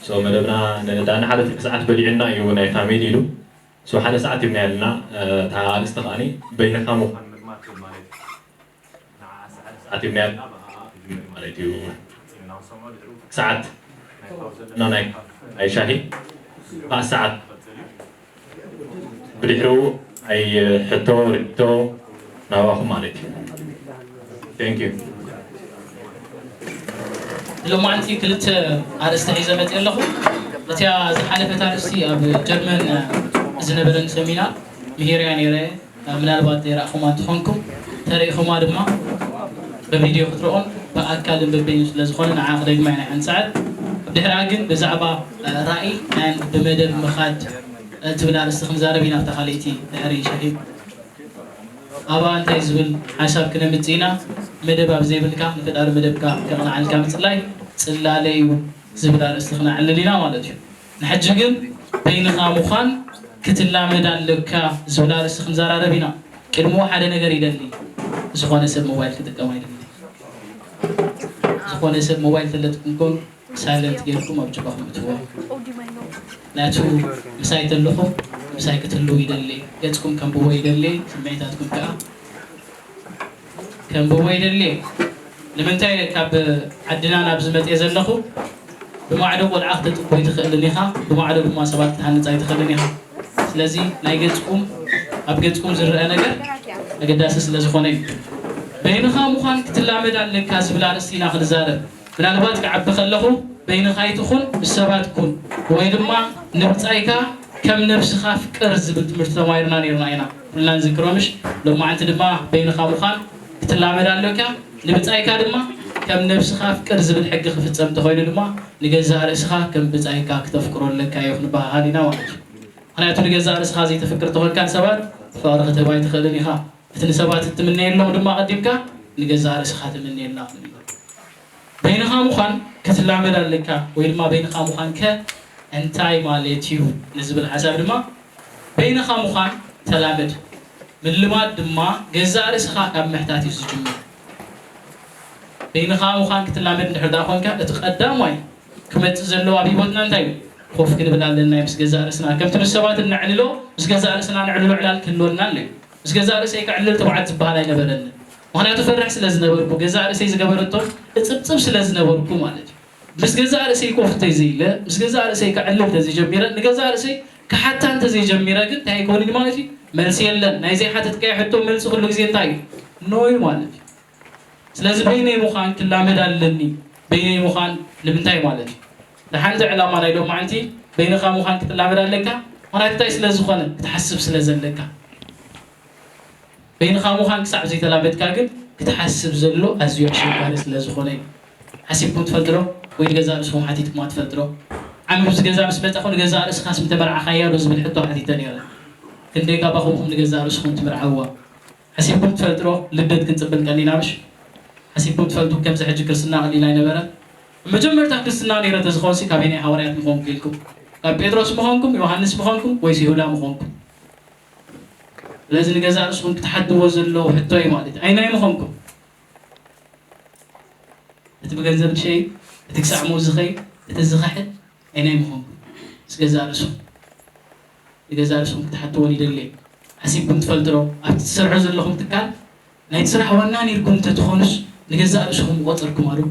So መደብና ንዳና ሓደ ትርፊ ሰዓት በሊዕና እዩ ናይ ፋሚሊ ኢሉ። So ሓደ ሰዓት ይብና ያልና እታ ኣርእስቲ ከዓኒ በይንኻ ምዃን ምግማት ማለት እዩ። ሰዓት ይብና ያልና ማለት እዩ። ሰዓት ናይ ናይ ሻሂ ሰዓት ብድሕሪኡ ናይ ሕቶ ርቶ ናባኹም ማለት እዩ። Thank you። ሎማዓንቲ ክልተ ኣርእስቲ ሒዘ መፅእ ኣለኹ። እቲያ ዝሓለፈት ኣርእስቲ ኣብ ጀርመን ዝነበረን ሰሚናር ምሂረያ ነይረ። ምናልባት ዘይረእኹማ እንትኾንኩም ተረኢኹማ ድማ ብቪድዮ ክትረኦም ብኣካል በበይኑ ስለ ዝኾነ ንዓ ክደግማ ኢና ሓንቲ ሰዓት። ድሕሪኣ ግን ብዛዕባ ራእይ ብመደብ ምኻድ ትብል ኣርእስቲ ክንዛረብ ኢና ኣብታ ካልኣይቲ ድሕሪ ሻሂ። ኣብኣ እንታይ ዝብል ሓሳብ ክነምጽእ ኢና? መደብ ኣብ ዘይብልካ ንፈጣሪ መደብካ ከቕንዓልካ ምጽላይ ጽላለ እዩ ዝብል ኣርእስቲ ክነዕልል ኢና ማለት እዩ። ንሕጂ ግን በይንኻ ምዃን ክትላመድ ኣለካ ዝብል ኣርእስቲ ክንዘራረብ ኢና። ቅድሚኡ ሓደ ነገር ይደሊ። ዝኾነ ሰብ ሞባይል ክጥቀም ኣይደሊ። ዝኾነ ሰብ ሞባይል ተለትኩም ኮን ሳይለንት ጌርኩም ኣብ ጅባኹም እትዎ። ናቱ ምሳይ ተለኹም ምሳይ ክትህልው ይደሊ። ገጽኩም ከንብቦ ይደሊ። ስምዒታትኩም ከኣ ከንብቦ ይደሊ። ንምንታይ ካብ ዓድና ናብ ዝመጽእ ዘለኹ ብማዕዶ ቆልዓ ክተጥቦ ኣይትኽእልን ኢኻ፣ ብማዕዶ ድማ ሰባት ክትሃንጽ ኣይትኽእልን ኢኻ። ስለዚ ናይ ገጽኩም ኣብ ገጽኩም ዝረአ ነገር ኣገዳሲ ስለ ዝኾነ እዩ። በይንኻ ምዃን ክትላመድ ኣለካ ዝብል ኣርእስቲ ኢና ክንዛረብ። ምናልባት ክዓቢ ከለኹ በይንኻ ኣይትኹን ምስ ሰባት ኩን ወይ ድማ ንብጻይካ ከም ነብስኻ ፍቅር ዝብል ትምህርቲ ተማሂርና ነይርና ኢና ኩልና ንዝክሮ ምሽ። ሎማዓንቲ ድማ በይንኻ ምዃን ክትላመድ ኣለካ። ንብጻይካ ድማ ከም ነብስኻ ፍቅር ዝብል ሕጊ ክፍጸም እንተኾይኑ ድማ ንገዛእ ርእስኻ ከም ብጻይካ ክተፍቅሮ ኣለካ እዩ ክንበሃሃል ኢና ማለት እዩ። ምክንያቱ ንገዛእ ርእስኻ ዘይተፍቅር ተኾንካ ንሰባት ፍቕሪ ክትህብ ኣይትኽእልን ኢኻ። እቲ ንሰባት እትምነየሎም ድማ ኣቐዲምካ ንገዛእ ርእስኻ ትምነየላ። በይንኻ ምዃን ክትላመድ ኣለካ ወይ ድማ በይንኻ ምዃን ከ እንታይ ማለት እዩ ንዝብል ሓሳብ ድማ በይንኻ ምዃን ተላመድ። ምልማድ ድማ ገዛእ ርእስኻ ካብ ምሕታት እዩ ዝጅምር። በይንኻ ምዃን ክትላመድ እንድሕር ደኣ ኮንካ እቲ ቀዳማይ ክመጽእ ዘለዎ ኣብ ህይወትና እንታይ እዩ? ኮፍ ክንብል ኣለና እዩ ምስ ገዛእ ርእስና። ከምቲ ምስ ሰባት እነዕልሎ ምስ ገዛእ ርእስና ነዕልሎ ዕላል ክህልወና ኣሎ እዩ። ምስ ገዛእ ርእሰይ ከዕልል ትብዓት ዝበሃል ኣይነበረንን። ምኽንያቱ ፈርሕ ስለ ዝነበርኩ፣ ገዛእ ርእሰይ ዝገበረቶ እጽብጽብ ስለ ዝነበርኩ ማለት እዩ። ምስ ገዛእ ርእሰይ ኮፍ እንተዘይለ፣ ምስ ገዛእ ርእሰይ ከዕልል እንተዘይጀሚረ፣ ንገዛእ ርእሰይ ክሓታ እንተዘይጀሚረ ግን እንታይ ኣይኮንን ማለት እዩ። መልሲ የለን። ናይ ዘይሓተትካዮ ሕቶ መልሲ ኩሉ ግዜ እንታይ እዩ? ኖ እዩ ማለት እዩ። ስለዚ በይነይ ምዃን ክላመድ ኣለኒ። በይነይ ምዃን ንምንታይ ማለት እዩ? ንሓንቲ ዕላማ ናይ ሎማዓንቲ በይንኻ ምዃን ክትላመድ ኣለካ። ምኽንያቱ እንታይ ስለ ዝኾነ? ክትሓስብ ስለ ዘለካ። በይንኻ ምዃን ክሳዕ ዘይተላመድካ ግን ክትሓስብ ዘሎ ኣዝዩ ኣሸጋሪ ስለ ዝኾነ እዩ። ሓሲብኩም ትፈልጡ ዶ? ወይ ንገዛእ ርእስኹም ሓቲትኩማ ትፈልጡ ዶ? ዓሚ ኣብዚ ገዛ ምስ መጻኹ ንገዛእ ርእስኻስ ምተመርዓኻያ ዶ ዝብል ሕቶ ሓቲተ ነይረ። ክንደይ ካባኹም ንገዛእ ርእስኹም ትምርዓውዋ? ሓሲብኩም ትፈልጡ ዶ? ልደት ክንጽበል ቀኒና ምሽ? ሓሲብኩም ትፈልጡ ከምዚ ሕጂ ክርስትና ቀሊል ኣይነበረን። መጀመርታ ክርስትና ነይረ ተዝኾንሲ ካበየናይ ሃዋርያት ምኾንኩ ኢልኩም? ካብ ጴጥሮስ ምኾንኩም፣ ዮሃንስ ምኾንኩም ወይስ ይሁዳ ምኾንኩም? ስለዚ ንገዛእ ርእስኹም ክትሓትዎ ዘለዎ ሕቶ እዩ ማለት እዩ። ኣይናይ ምኾንኩም? እቲ ብገንዘብ ዝሸይጥ፣ እቲ ክሳዕ ሞት ዝኸይድ፣ እቲ ዝኽሕድ ኣይናይ ምኾንኩም? ምስ ገዛእ ርእስኹም ንገዛእ ርእስኹም ክትሓትዎ ይደሊ። ሓሲብኩም ትፈልጡ ዶ? ኣብቲ ትሰርሑ ዘለኹም ትካል ናይቲ ስራሕ ዋና ነይርኩም እንተትኾኑስ ንገዛእ ርእስኹም ምቖጸርኩማ ዶ?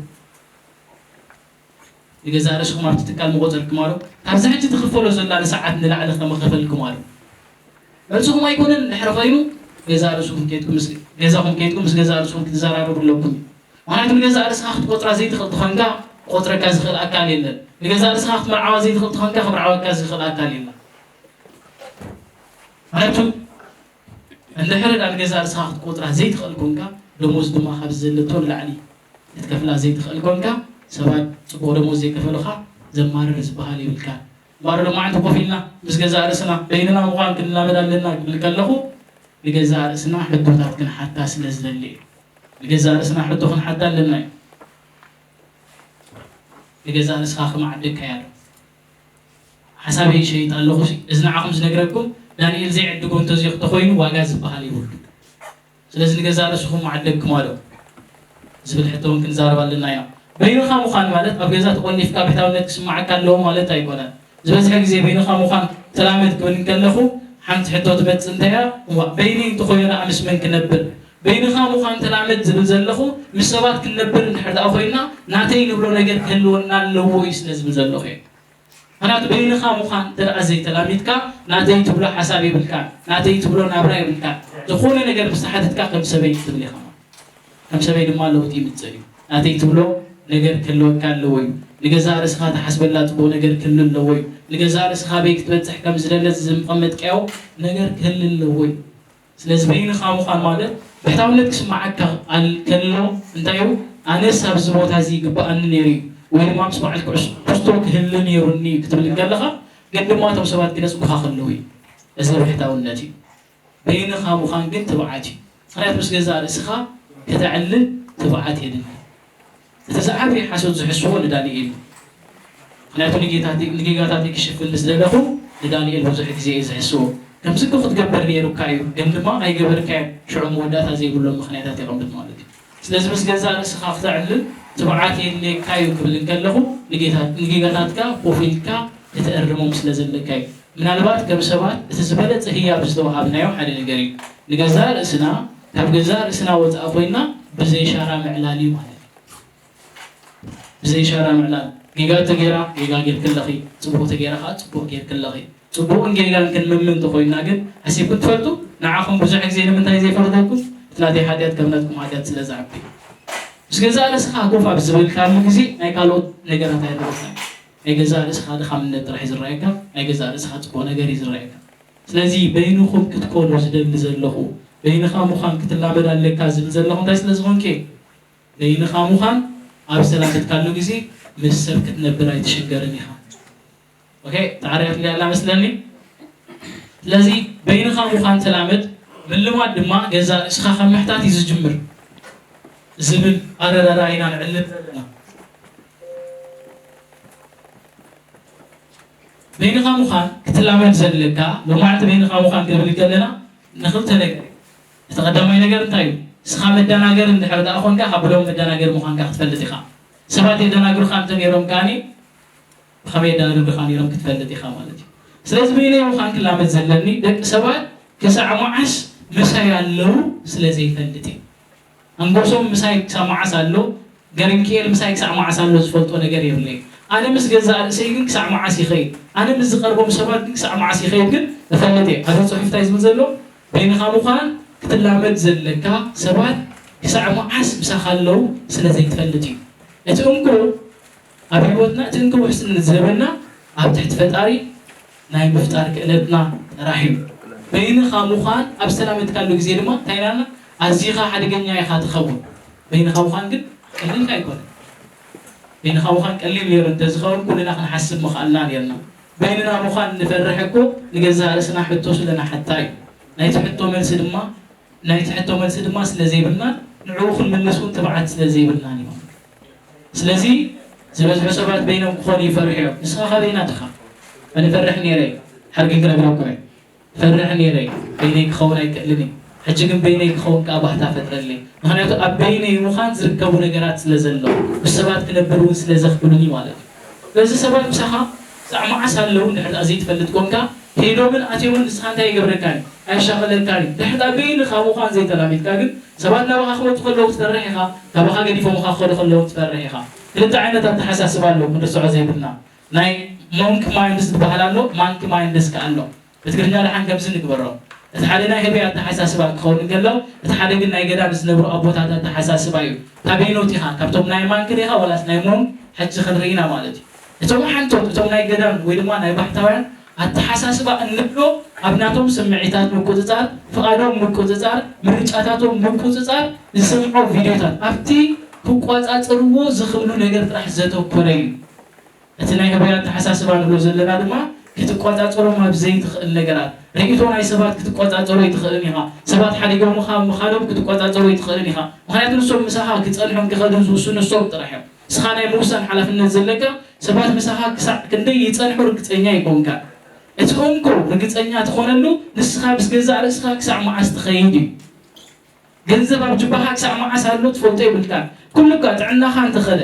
ንገዛእ ርእስኹም ኣብቲ ትካል ምቖጸርኩማ ዶ? ካብዚ ሕጂ ትኽፈሎ ዘላ ንሰዓት ንላዕሊ ከ ምኸፈልኩማ ዶ? መልስኹም ኣይኮነን ድሕሪ ኸይኑ ገዛእ ርእስኹም ከይድኩም ምስ ገዛኹም ከይድኩም ምስ ገዛእ ርእስኹም ክትዘራረቡ ኣለኩም እዩ። ምኽንያቱ ንገዛእ ርእስኻ ክትቆጽራ ዘይትኽእል ተኾንካ ክቆጽረካ ዝኽእል ኣካል የለን። ንገዛእ ርእስኻ ክትምርዓዋ ዘይትኽእል ተኾንካ ክምርዓወካ ዝኽእል ኣካል የለን። ምኽንያቱ እንድሕር ዳ ንገዛእ ርእስኻ ክትቆጽራ ዘይትኽእል ኮንካ ደሞዝ ድማ ካብ ዘለቶ ንላዕሊ ክትከፍላ ዘይትኽእል ኮንካ ሰባት ጽቡቕ ደሞዝ ዘይከፈሉኻ ዘማርር ዝበሃል የብልካን። እምበኣር ሎማዓንቲ ኮፍ ኢልና ምስ ገዛእ ርእስና በይንና ምዃን ክንላመድ ኣለና ክብል ከለኹ ንገዛእ ርእስና ሕቶታት ክንሓታ ስለ ዝደሊ እዩ። ንገዛእ ርእስና ሕቶ ክንሓታ ኣለና እዩ። ንገዛእ ርእስኻ ክማዕደካ እያ ዶ? ሓሳበይ ይሸይጥ ኣለኹ ሲ እዚ ንዓኹም ዝነግረኩም ዳንኤል ዘይዕድጎ እንተዘይተኾይኑ ዋጋ ዝበሃል የብሉ። ስለዚ ንገዛእ ርእስኹም ማዕደግኩማ ዶ ዝብል ሕቶ እውን ክንዛረብ ኣለና ኢና። በይንኻ ምዃን ማለት ኣብ ገዛ ተቖሊፍካ ብሕታውነት ክስምዓካ ኣለዎ ማለት ኣይኮነን። ዝበዝሐ ግዜ በይንኻ ምዃን ተላመድ ክብል እንከለኹ ሓንቲ ሕቶ ትመጽእ እንታይ እያ? እዋ፣ በይነይ እንተኾይነ ደኣ ምስ መን ክነብር? በይንኻ ምዃን ተላመድ ዝብል ዘለኹ ምስ ሰባት ክንነብር እንድሕር ደኣ ኮይና ናተይ ንብሎ ነገር ክህልወና ኣለዎ እዩ ስለ ዝብል ዘለኹ እየ። ምኽንያቱ በይንኻ ምዃን እንተ ደኣ ዘይተላሚድካ ናተይ ትብሎ ሓሳብ የብልካን፣ ናተይ ትብሎ ናብራ የብልካን። ዝኾነ ነገር ምስ ተሓተትካ ከም ሰበይ ትብል ኢኻ። ከም ሰበይ ድማ ለውጢ ይምጽእ እዩ። ናተይ ትብሎ ነገር ክህልወካ ኣለዎ እዩ። ንገዛእ ርእስኻ ትሓስበላ ጽቡቕ ነገር ክህሉ ኣለዎ እዩ። ንገዛእ ርእስኻ ኣበይ ክትበጽሕ ከም ዝደለ ዝምቐመጥካዮ ነገር ክህሉ ኣለዎ እዩ። ስለዚ በይንኻ ምዃን ማለት ብሕታውነት ክስምዓካ ኣል-፣ ከሎ እንታይ እዩ? ኣነስ ኣብዚ ቦታ እዚ ይግብኣኒ ነይሩ እዩ ወይ ድማ ምስ በዓል ኩዕስ-፣ ኩስቶ ክህሉ ነይሩኒ እዩ ክትብል እንከለኻ ግን ድማ እቶም ሰባት ክነጽጉኻ ከለዉ እዩ። እዚ ብሕታውነት እዩ። በይንኻ ምዃን ግን ትብዓት እዩ። ምኽንያቱ ምስ ገዛእ ርእስኻ ከተዕልል ትብዓት የድሊ። እቲ ዝዓበየ ሓሶት ዝሕስዎ ንዳንኤል እዩ። ምኽንያቱ ንጌታተይ-፣ ንጌጋታተይ ክሽፍን ዝደለኹ ንዳንኤል ብዙሕ ግዜ እየ ዝሕስዎ። ከምዚ እኮ ክትገብር ነይሩካ እዩ፣ ግን ድማ ኣይገበርካዮን። ሽዑ መወዳእታ ዘይብሎም ምኽንያታት የቐምጥ ማለት እዩ። ስለዚ ምስ ገዛእ ርእስኻ ክተዕልል ትብዓት የድልየካ እዩ ክብል እንከለኹ ንጌታ-፣ ንጌጋታትካ ኮፍ ኢልካ ክትእርሞም ስለ ዘለካ እዩ። ምናልባት ከም ሰባት እቲ ዝበለጸ ህያብ ዝተወሃብናዮ ሓደ ነገር እዩ። ንገዛእ ርእስና ካብ ገዛእ ርእስና ወጻኢ ኮይና ብዘይ ሻራ ምዕላል እዩ ማለት እዩ። ብዘይ ሻራ ምዕላል። ጌጋ ተገይራ ጌጋ ጌርክለኺ፣ ጽቡቕ ተገይራ ከኣ ጽቡቕ ጌርክለኺ። ጽቡቕን ጌጋን ክንምምን እንተኾይንና ግን ሓሲብኩም ትፈልጡ? ንዓኹም ብዙሕ ግዜ ንምንታይ ዘይፈርደኩም? እቲ ናተይ ሓጢኣት ከም ናትኩም ሓጢኣት ስለ ዝዓቢ። ምስ ገዛእ ርእስኻ ኮፍ ኣብ ዝበልካሉ ግዜ ናይ ካልኦት ነገራት ኣይረኣኻን። ናይ ገዛእ ርእስኻ ድኻምነት ጥራሕ እዩ ዝረኣየካ፣ ናይ ገዛእ ርእስኻ ጽቡቕ ነገር እዩ ዝረኣየካ። ስለዚ በይንኹም ክትኮኑ ዝደሊ ዘለኹ፣ በይንኻ ምዃን ክትላመድ ኣለካ ዝብል ዘለኹ እንታይ ስለ ዝኾንከ? በይንኻ ምዃን ኣብ ዝተላመድካሉ ግዜ ምስ ሰብ ክትነብር ኣይትሽገርን ኢኻ። ኦኬ፣ ተዓሪያትኒ ኣላ መስለኒ። ስለዚ በይንኻ ምዃን ተላመድ፣ ምልማድ ድማ ገዛእ ርእስኻ ካብ ምሕታት እዩ ዝጅምር ዝብል ኣረዳድኣ ኢና ንዕልብ ዘለና። በይንኻ ምዃን ክትላመድ ዘድልየካ፣ ሎማዕንቲ በይንኻ ምዃን ክንብል ከለና ንኽልተ ነገር እዩ። እቲ ቀዳማይ ነገር እንታይ እዩ? ንስኻ መደናገር እንድሕር ደኣ ኾንካ፣ ካብ ብሎም መደናገር ምዃንካ ክትፈልጥ ኢኻ። ሰባት የደናግሩኻ እንተ ነይሮም ከኣኒ፣ ብኸመይ የደናግሩኻ ነይሮም ክትፈልጥ ኢኻ ማለት እዩ። ስለዚ በይነይ ምዃን ክላመድ ዘለኒ፣ ደቂ ሰባት ክሳዕ መዓስ ምሳይ ኣለዉ ስለ ዘይፈልጥ እዩ። ኣንጎሶም ምሳይ ክሳብ መዓስ ኣሎ፣ ገርንክኤል ምሳይ ክሳብ መዓስ ኣሎ ዝፈልጦ ነገር የብለይ። ኣነ ምስ ገዛእ ርእሰይ ግን ክሳብ መዓስ ይኸይድ? ኣነ ምስ ዝቐርቦም ሰባት ግን ክሳብ መዓስ ይኸይድ ግን እፈልጥ እየ። ኣብዚ ጽሑፍ እንታይ ዝብል ዘሎ? በይንኻ ምዃን ክትላመድ ዘለካ ሰባት ክሳዕ መዓስ ምሳኻ ኣለዉ ስለ ዘይትፈልጥ እዩ። እቲ እንኮ ኣብ ህይወትና እቲ እንኮ ውሕስነት ዝህበና ኣብ ትሕቲ ፈጣሪ ናይ ምፍጣር ክእለትና ጥራሕ እዩ። በይንኻ ምዃን ኣብ ዝተላመድካሉ ግዜ ድማ እንታይ ኢልና ኣዚኻ ሓደገኛ ኢኻ ትኸውን። በይንኻ ምዃን ግን ቀሊል ኣይኮነን። በይንኻ ምዃን ቀሊል ነይሩ እንተዝኸውን ኩልና ክንሓስብ ምኽኣልና ነይርና። በይንና ምዃን ንፈርሕ እኮ ንገዛእ ርእስና ሕቶ ስለ ንሓታ እዩ። ናይቲ ሕቶ መልሲ ድማ ናይቲ ሕቶ መልሲ ድማ ስለ ዘይብልና ንዕኡ ክንምልስ እውን ትብዓት ስለ ዘይብልና እዩ። ስለዚ ዝበዝሑ ሰባት በይኖም ክኾኑ ይፈርሑ እዮም። ንስኻ ካበይና ትኻ? ኣነ ፈርሕ ነይረ። ሓቂ ክነግረኩም እየ። ፈርሕ ነይረ። በይነይ ክኸውን ኣይክእልን እዩ። ሕጂ ግን በይነይ ክኸውን ከዓ ባህታ ፈጥረለይ። ምኽንያቱ ኣብ በይነይ ምዃን ዝርከቡ ነገራት ስለ ዘለዉ ምስ ሰባት ክነብር እውን ስለ ዘኽብሉኒ ማለት እዩ። ስለዚ ሰባት ምሳኻ ክሳዕ መዓስ ኣለዉ እንድሕር ደኣ ዘይትፈልጥ ኮንካ ከይዶምን ኣትዮምን ንስኻ እንታይ ይገብረካን እዩ? ኣየሻቕለካን እዩ። ድሕር ደኣ በይንኻ ምዃን ዘይተላሚድካ ግን ሰባት ናባኻ ክመጹ ከለዉ ትፈርሕ ኢኻ፣ ካባኻ ገዲፎምኻ ክኸዱ ከለዉ ትፈርሕ ኢኻ። ክልተ ዓይነት ኣተሓሳስባ ኣሎ ክንርስዖ ዘይብልና። ናይ ሞንክ ማይንድስ ዝበሃል ኣሎ፣ ማንክ ማይንድስ ከኣ ኣሎ። ብትግርኛ ደሓን ከምዚ ንግበሮ። እቲ ሓደ ናይ ህበይ ኣተሓሳስባ ክኸውን እንከሎ፣ እቲ ሓደ ግን ናይ ገዳም ዝነብሩ ኣቦታት ኣተሓሳስባ እዩ። ካበይኖት ኢኻ? ካብቶም ናይ ማንክ ዲኻ ዋላስ ናይ ሞንክ? ሕጂ ክንርኢ ኢና ማለት እዩ። እቶም ሓንቶት፣ እቶም ናይ ገዳም ወይ ድማ ናይ ባሕታውያን ኣተሓሳስባ እንብሎ ኣብ ናቶም ስምዒታት ምቁጽጻር፣ ፍቓዶም ምቁጽጻር፣ ምርጫታቶም ምቁጽጻር ዝሰምዖ ቪድዮታት ኣብቲ ክቆጻጸርዎ ዝኽእሉ ነገር ጥራሕ ዘተኮረ እዩ። እቲ ናይ ህበይ ኣተሓሳስባ ንብሎ ዘለና ድማ ክትቆጻጸሮም ኣብ ዘይትኽእል ነገራት፣ ርእይቶ ናይ ሰባት ክትቆጻጸሮ ኣይትኽእልን ኢኻ። ሰባት ሓዲጎምኻ ምኻዶም ክትቆጻጸሮ ኣይትኽእልን ኢኻ። ምኽንያቱ ንሶም ምሳኻ ክጸንሑን ክኸዱን ዝውስኑ ንሶም ጥራሕ እዮም። ንስኻ ናይ ምውሳን ሓላፍነት ዘለካ ሰባት ምሳኻ ክሳዕ ክንደይ ይጸንሑ ርግጸኛ ኣይኮንካን። እቲ እንኮ ርግጸኛ ትኾነሉ ንስኻ ምስ ገዛእ ርእስኻ ክሳዕ መዓስ ትኸይድ እዩ። ገንዘብ ኣብ ጅባኻ ክሳዕ መዓስ ኣሎ ትፈልጦ የብልካን። ኩሉ እኳ ጥዕናኻ እንተኸለ፣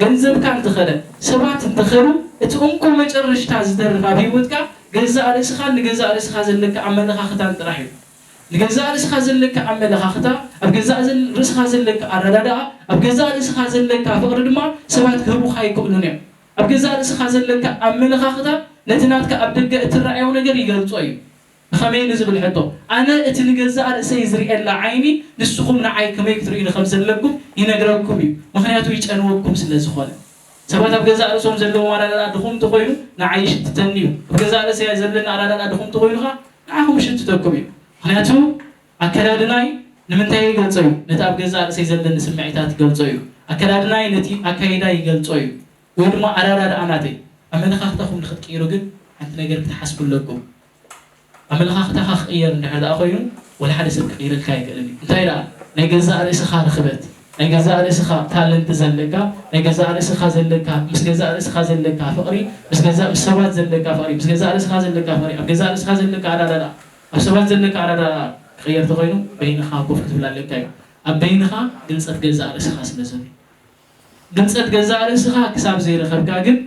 ገንዘብካ እንተኸደ፣ ሰባት እንተኸዱ፣ እቲ እንኮ መጨረሽታ ዝተርፍ ኣብ ህይወትካ ገዛእ ርእስኻን ንገዛእ ርእስኻ ዘለካ ኣመለኻኽታን ጥራሕ እዩ። ንገዛእ ርእስኻ ዘለካ ኣመለኻኽታ፣ ኣብ ገዛእ ዘል-፣ ርእስኻ ዘለካ ኣረዳድኣ፣ ኣብ ገዛእ ርእስኻ ዘለካ ፍቕሪ ድማ ሰባት ክህቡኻ ኣይክእሉን እዮም። ኣብ ገዛእ ርእስኻ ዘለካ ኣመለኻኽታ ነቲ ናትካ ኣብ ደገ እትረኣዮ ነገር ይገልጾ እዩ። ብኸመይ ንዝብል ሕቶ፣ ኣነ እቲ ንገዛእ ርእሰይ ዝርእየላ ዓይኒ ንስኹም ንዓይ ከመይ ክትርእዩኒ ከም ዘለኩም ይነግረኩም እዩ። ምኽንያቱ ይጨንወኩም ስለ ዝኾነ። ሰባት ኣብ ገዛእ ርእሶም ዘለዎም ኣረዳድኣ ድኹም እንተኾይኑ ንዓይ ይሽትተኒ እዩ። ኣብ ገዛእ ርእሰይ ዘለኒ ኣረዳድኣ ድኹም እንተኾይኑ ኸዓ ንዓኹም ይሽትተኩም እዩ። ምኽንያቱ ኣከዳድናይ ንምንታይ ይገልጾ እዩ? ነቲ ኣብ ገዛእ ርእሰይ ዘለኒ ስምዒታት ይገልጾ እዩ። ኣከዳድናይ ነቲ ኣካይዳ ይገልጾ እዩ። ወይ ድማ ኣረዳድኣ ናተይ። ኣመለኻኽታኹም ንኽትቅይሩ ግን ሓንቲ ነገር ክትሓስቡ ኣለኩም። ኣመለኻኽታኻ ክቕየር እንድሕር ደኣ ኮይኑ፣ ወላ ሓደ ሰብ ክቕይረልካ ኣይክእልን እዩ። እንታይ ደኣ? ናይ ገዛእ ርእስኻ ርኽበት፣ ናይ ገዛእ ርእስኻ ታለንት ዘለካ፣ ናይ ገዛእ ርእስኻ ዘለካ፣ ምስ ገዛእ ርእስኻ ዘለካ ፍቕሪ፣ ምስ ገዛእ፣ ምስ ሰባት ዘለካ ፍቕሪ፣ ምስ ገዛእ ርእስኻ ዘለካ ፍቕሪ፣ ኣብ ገዛእ ርእስኻ ዘለካ ኣረዳድኣ፣ ኣብ ሰባት ዘለካ ኣረዳድኣ ክቕየር ተኾይኑ፣ በይንኻ ኮፍ ክትብል ኣለካ እዩ። ኣብ በይንኻ ግልጸት ገዛእ ርእስኻ ስለ ዘሎ። ግልጸት ገዛእ ርእስኻ ክሳብ ዘይረኸብካ ግን፣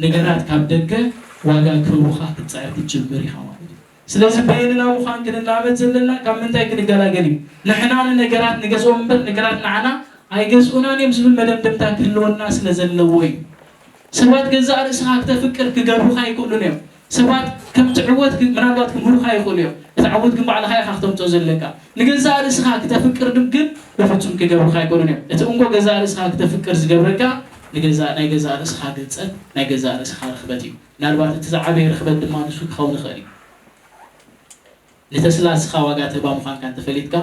ነገራት ካብ ደገ ዋጋ ክህቡኻ ክትጽዕር ክትጅምር ኢኻ ማለት እዩ። ስለዚ በይንና ምዃን ክንላመድ ዘለና ካብ ምንታይ ክንገላገል እዩ? ንሕና ንነገራት ንገዝኦም እምበር ነገራት ንዓና ኣይገዝኡናን እዮም ዝብል መደምደምታ ክህልወና ስለ ዘለዎ እዩ። ሰባት ገዛእ ርእስኻ ክተፍቅር ክገብሩኻ ኣይክእሉን እዮም። ሰባት ከም ትዕወት ክ-፣ ምናልባት ክምህሩኻ ይኽእሉ እዮም። እቲ ዓወት ግን ባዕልኻ ኢኻ ክተምጽኦ ዘለካ። ንገዛእ ርእስኻ ክተፍቅር ድ-፣ ግን ብፍጹም ክገብሩኻ ኣይክእሉን እዮም። እቲ እንኮ ገዛእ ርእስኻ ክተፍቅር ዝገብረካ ንገዛእ፣ ናይ ገዛእ ርእስኻ ግልጸት፣ ናይ ገዛእ ርእስኻ ርኽበት እዩ። ምናልባት እቲ ዝዓበየ ርኽበት ድማ ንሱ ክኸውን ይኽእል እዩ። ንተስላ እስኻ ዋጋ ትህባ ምዃንካ እንተፈሊጥካ፣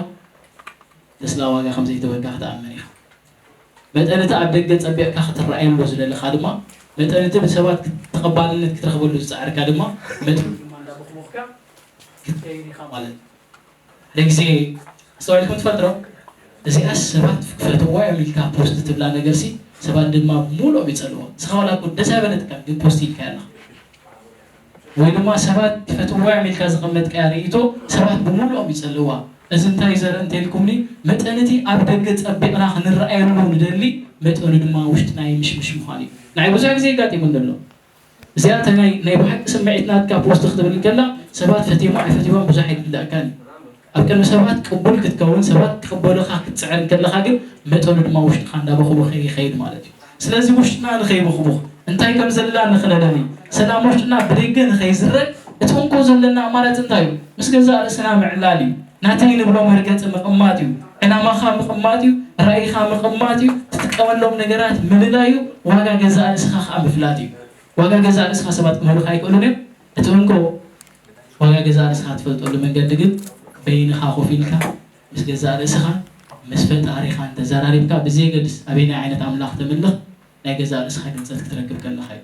ተስላ ዋጋ ከም ዘይትህበካ ክትኣምን ኢኻ። መጠን እቲ ኣብ ደገ ጸቢቕካ ክትረኣየሉ ዝደለኻ ድማ፣ መጠን እቲ ብሰባት ክት-፣ ተቐባልነት ክትረኽበሉ ዝጸዓርካ ድማ፣ መጠን ድማ እንዳበኽቦኽካ ክትከይድ ኢኻ ማለት እዩ። ሓደ ግዜ ኣስተውዒልኩም ትፈልጡ ዶ? እዚኣስ ሰባት ክፈትዋ እዮም ኢልካ ፖስት ትብላ ነገርሲ፣ ሰባት ድማ ብምሉኦም ይጸልዋ። ንስኻ ዋላ እኮ ደስ ኣይበለትካን፣ ግን ፖስት ኢልካያ ኣለኻ። ወይ ድማ ሰባት ክፈትዋ እዮም ኢልካ ዘቐመጥካያ ርእይቶ ሰባት ብምሉኦም ይጸልዋ። እዚ እንታይ ዘርኢ እንተኢልኩምኒ፣ መጠን እቲ ኣብ ደገ ጸቢቕና ክንረኣየሉ ንደሊ፣ መጠኑ ድማ ውሽጥና ይምሽምሽ ምዃኑ እዩ። ንዓይ ብዙሕ ግዜ የጋጢሙኒ ኣሎ። እዚኣ እታ ናይ፣ ናይ ብሓቂ ስምዒት ናትካ ፖስት ክትብል እንከላ፣ ሰባት ፈትየሞ ኣይፈትየሞን ብዙሕ ኣይግድኣካን እዩ። ኣብ ቅድሚ ሰባት ቅቡል ክትከውን፣ ሰባት ክቕበሉኻ ክትጽዕር እንከለኻ ግን፣ መጠኑ ድማ ውሽጥኻ እንዳበኹበኸ ይኸይድ ማለት እዩ። ስለዚ ውሽጥና ንኸይበኹቡኽ፣ እንታይ ከም ዘለና ንኽነለሊ፣ ሰላም ውሽጥና ብደገ ንኸይዝረግ፣ እቲ እንኮ ዘለና ኣማራጺ እንታይ እዩ? ምስ ገዛእ ርእስና ምዕላል እዩ። ናተይ ንብሎ መርገጺ ምቕማጥ እዩ። ዕላማኻ ምቕማጥ እዩ። ራኢኻ ምቕማጥ እዩ። ትጥቀመሎም ነገራት ምልላይ እዩ። ዋጋ ገዛእ ርእስኻ ኸኣ ምፍላጥ እዩ። ዋጋ ገዛእ ርእስኻ ሰባት ክምህሩኻ ኣይክእሉን እዮም። እቲ እንኮ ዋጋ ገዛእ ርእስኻ ትፈልጠሉ መንገዲ ግን በይንኻ ኮፍ ኢልካ ምስ ገዛእ ርእስኻ ምስ ፈጣሪኻን ተዘራሪብካ ብዘየገድስ ኣበየናይ ዓይነት ኣምላኽ ተምልኽ ናይ ገዛእ ርእስኻ ግልጸት ክትረክብ ከለኻ እዩ።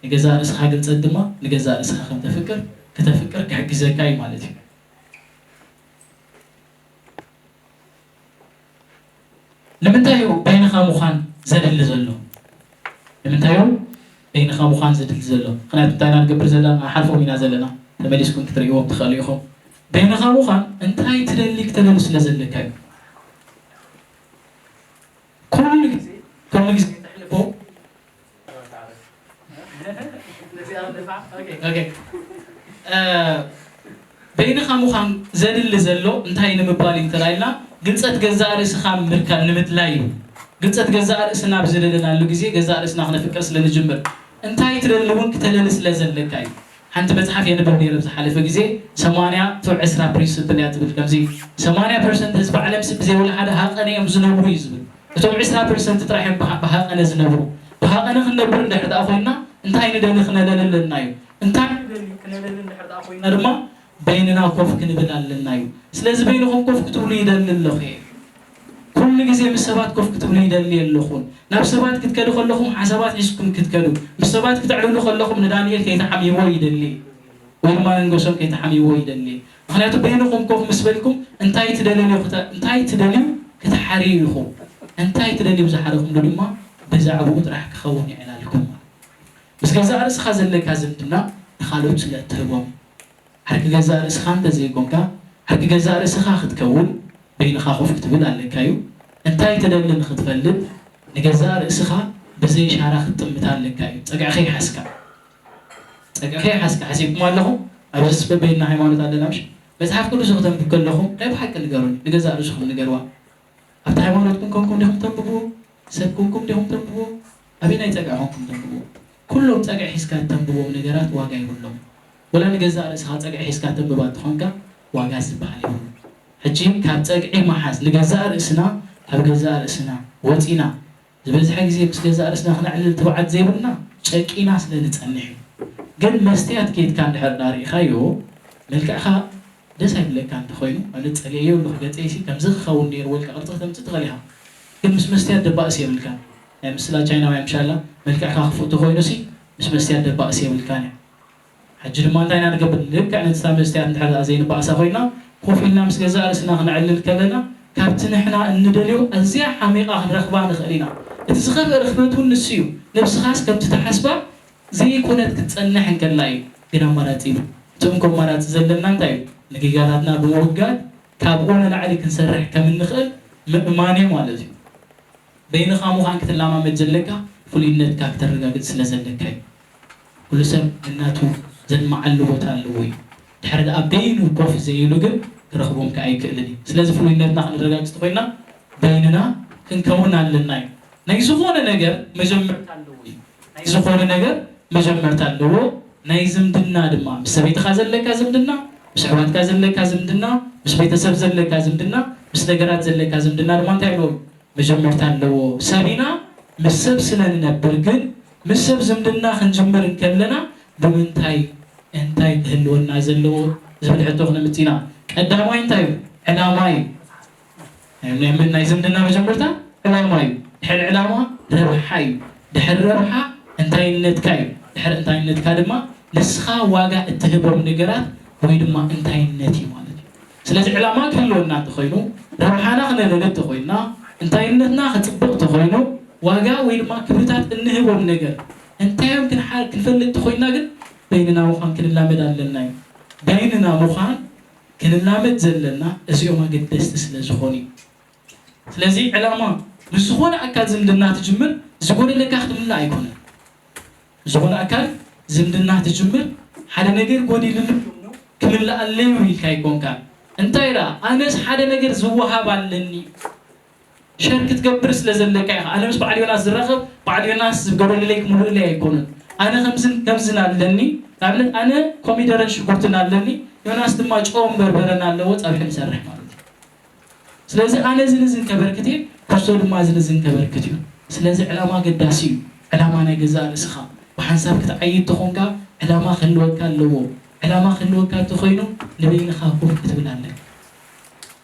ንገዛእ ርእስኻ ግልጸት ድማ ንገዛእ ርእስኻ ከም ተፍቅር፣ ክተፍቅር ክሕግዘካ እዩ ማለት እዩ። ንምንታይ እዩ በይንኻ ምዃን ዘድሊ ዘሎ? ንምንታይ እዩ በይንኻ ምዃን ዘድሊ ዘሎ? ምኽንያቱ እንታይ ኢና ንገብር ዘለና? ሓልፎም ኢና ዘለና። ተመሊስኩም ክትርእይዎም ትኽእሉ ኢኹም። በይንኻ ምዃን እንታይ ትደሊ ክተለሉ ስለ ዘለካ እዩ። ኩሉ ግዜ፣ ኩሉ ግዜ ተሕልፎ ኦኬ። እ፣ በይንኻ ምዃን ዘድሊ ዘሎ እንታይ ንምባል እዩ እንተላይልና፣ ግልጸት ገዛእ ርእስኻ ምርካብ ንምድላይ እዩ። ግልጸት ገዛእ ርእስና ኣብ ዝደለናሉ ግዜ፣ ገዛእ ርእስና ክነፍቅር ስለ ንጅምር፣ እንታይ ትደሊ እውን ክተለሊ ስለ ዘለካ እዩ። ሓንቲ መጽሓፍ የንብብ ነይረ ኣብ ዝሓለፈ ግዜ፣ ሰማንያ ትብ ዕስራ ፕሪንስፕል እያ ትብል። ከምዚ፣ ሰማንያ ፐርሰንት ህዝቢ ዓለምሲ ብዘይ ወላ ሓደ ሃቐነ እዮም ዝነብሩ እዩ ዝብል። እቶም ዕስራ ፐርሰንት ጥራሕ እዮም ብሃ-፣ ብሃቐነ ዝነብሩ። ብሃቐነ ክንነብር እንድሕር ደኣ ኮይንና፣ እንታይ ንደሊ ክነለሊ ኣለና እዩ። እንታይ ንደሊ ክነለሊ እንድሕር ደኣ ኮይንና ድማ፣ በይንና ኮፍ ክንብል ኣለና እዩ። ስለዚ በይንኹም ኮፍ ክትብሉ ይደሊ ኣለኹ እየ። ኩሉ ግዜ ምስ ሰባት ኮፍ ክትብሉ ይደሊ ኣለኹን። ናብ ሰባት ክትከዱ ከለኹም ሓሳባት ሒዝኩም ክትከዱ፣ ምስ ሰባት ክትዕልሉ ከለኹም ንዳንኤል ከይተሓምይዎ ይደሊ። ወይ ድማ ነንገሶም ከይተሓምይዎ ይደሊ። ምኽንያቱ በይንኹም ኮፍ ምስ በልኩም እንታይ ትደልዩ ክተ-፣ እንታይ ትደልዩ ክትሓርዩ ኢኹም። እንታይ ትደልዩ ዝሓረኹምሉ ድማ ብዛዕባኡ ጥራሕ ክኸውን ይዕላልኩም። ምስ ገዛእ ርእስኻ ዘለካ ዝምድና ንኻልኦት ስለ እትህቦም። ዓርኪ ገዛእ ርእስኻ እንተዘይኮንካ፣ ዓርኪ ገዛእ ርእስኻ ክትከውን በይንኻ ኮፍ ክትብል ኣለካ እዩ። እንታይ ትደሊ ንኽትፈልጥ ንገዛእ ርእስኻ ብዘይ ሻራ ክትጥምት ኣለካ እዩ። ጸግዕኻ ይሓዝካ። ጸግዕኻ ይሓዝካ። ሓሲብኩም ኣለኹም? ኣብዚ በበይንና ሃይማኖት ኣለና፣ ምሽ? መጽሓፍ ቅዱስ ክተንብብ ከለኹም ናይ ብሓቂ ንገሩኒ። ንገዛእ ርእስኹም ንገርዋ። ኣብቲ ሃይማኖትኩም ኮንኩም ዲኹም ተንብብዎ? ሰብ ኮንኩም ዲኹም ተንብብዎ? ኣበየናይ ጸግዒ ኮንኩም ተንብብዎ? ኩሎም ጸግዒ ሒዝካ እተንብቦም ነገራት ዋጋ የብሎም። ወላ ንገዛእ ርእስኻ ጸግዒ ሒዝካ ተንብባ እንተኾንካ ዋጋ ዝበሃል የብሉን። ሕጂ ካብ ጸግዒ ምሓዝ ንገዛእ ርእስና፣ ካብ ገዛእ ርእስና ወጺና ዝበዝሐ ግዜ ምስ ገዛእ ርእስና ክነዕልል ትብዓት ዘይብልና ጨቂና ስለ ንጸንሕ እዩ። ግን መስትያት ኬድካ እንድሕር ዳ ርኢኻዮ፣ መልክዕኻ ደስ ኣይብለካ እንተኾይኑ፣ ማለት ጸሊኤዮ ኣለኹ ገጸይሲ ከምዚ ክኸውን ነይሩ ወልካ ቅርጺ ክተምጽእ ትኽእል ኢኻ። ግን ምስ መስትያት ደባእስ የብልካን። ናይ ምስላ ቻይናውያን ምሻላ መልክዕካ ክፉእ ተኾይኑሲ ምስ መስትያት ደባእስ የብልካን እዩ። ሕጂ ድማ እንታይ ኢና ንገብር? ልክዕ ነቲ መስትያት እንድሕር ደኣ ዘይንበኣሳ ኮይና፣ ኮፍ ኢልና ምስ ገዛእ ርእስና ክነዕልል ከለና፣ ካብቲ ንሕና እንደልዮ ኣዝያ ሓሚቓ ክንረኽባ ንኽእል ኢና። እቲ ዝኸፍአ ርኽበት እውን ንሱ እዩ። ነብስኻስ ከምቲ ትሓስባ ዘይኮነት ክትጸንሕ እንከላ እዩ። ግን ኣማራጺ እዩ። እቲ እንኮ ኣማራጺ ዘለና እንታይ እዩ? ንጌጋታትና ብምውጋድ ካብኡ ንላዕሊ ክንሰርሕ ከም እንኽእል ምእማን እዩ ማለት እዩ። በይንኻ ምዃን ክትለማመድ ዘለካ ፍሉይነትካ ክተረጋግጽ ስለ ዘለካ እዩ። ኩሉ ሰብ ነናቱ ዘልመዓሉ ቦታ ኣለዎ እዩ። ድሕሪ ደኣ በይኑ ኮፍ ዘይሉ ግን ክረኽቦም ከኣ ኣይክእልን እዩ። ስለዚ ፍሉይነትና ክንረጋግጽ ተኾይና በይንና ክንከውን ኣለና እዩ። ናይ ዝኾነ ነገር መጀመርታ ኣለዎ እዩ። ናይ ዝኾነ ነገር መጀመርታ ኣለዎ። ናይ ዝምድና ድማ ምስ ሰበይትኻ ዘለካ ዝምድና፣ ምስ ኣሕዋትካ ዘለካ ዝምድና፣ ምስ ቤተሰብ ዘለካ ዝምድና፣ ምስ ነገራት ዘለካ ዝምድና ድማ እንታይ ኣለዎ? መጀመርታ ኣለዎ። ሰብ ኢና፣ ምስ ሰብ ስለ ንነብር ግን ምስ ሰብ ዝምድና ክንጅምር እንከለና ብምንታይ እንታይ ክህልወና ዘለዎ ዝብል ሕቶ ክነምጽእ ኢና። ቀዳማይ እንታይ እዩ? ዕላማ እዩ። ናይ ምን ናይ ዝምድና መጀመርታ ዕላማ እዩ። ድሕሪ ዕላማ ረብሓ እዩ። ድሕሪ ረብሓ እንታይነትካ እዩ። ድሕሪ እንታይነትካ ድማ ንስኻ ዋጋ እትህቦም ነገራት ወይ ድማ እንታይነት እዩ ማለት እዩ። ስለዚ ዕላማ ክህልወና እንተኾይኑ፣ ረብሓና ክነለለ እንተኾይና፣ እንታይነትና ክጽብቕ እንተኾይኑ፣ ዋጋ ወይ ድማ ክብርታት እንህቦም ነገር እንታይ እዮም ክንሓ- ክንፈልጥ እንተኾይና ግን በይንና ምዃን ክንላመድ ኣለና እዩ። በይንና ምዃን ክንላመድ ዘለና እዚኦም ኣገደስቲ ስለ ዝኾኑ እዩ። ስለዚ ዕላማ ምስ ዝኾነ ኣካል ዝምድና ትጅምር ዝጎደለካ ክትምልእ ኣይኮነን። ዝኾነ ኣካል ዝምድና ትጅምር ሓደ ነገር ጎዲሉኒ ክምልኣለይ ኢልካ ኣይኮንካ። እንታይ ደኣ ኣነስ ሓደ ነገር ዝወሃብ ኣለኒ ሸር ክትገብር ስለ ዘለካ ኢኻ። ኣነ ምስ በዓል ዮናስ ዝራኸብ በዓል ዮናስ ዝገደለለይ ክምልእለይ ኣይኮነን። ኣነ ከምዝን ከምዝን ኣለኒ። ንኣብነት ኣነ ኮሚደረን ሽጉርትን ኣለኒ፣ ዮናስ ድማ ጨውን በርበረን ኣለዎ፣ ጸብሒ ንሰርሕ ማለት እዩ። ስለዚ ኣነ እዚ ንዝን ከበርክት እየ፣ ክርስቶ ድማ እዚ ንዝን ከበርክት እዩ። ስለዚ ዕላማ ኣገዳሲ እዩ። ዕላማ ናይ ገዛእ ርእስኻ ብሓንሳብ ክትዓይድ ተኾንካ ዕላማ ክህልወካ ኣለዎ። ዕላማ ክህልወካ እንተኾይኑ ንበይንኻ ኮፍ ክትብል ኣለካ።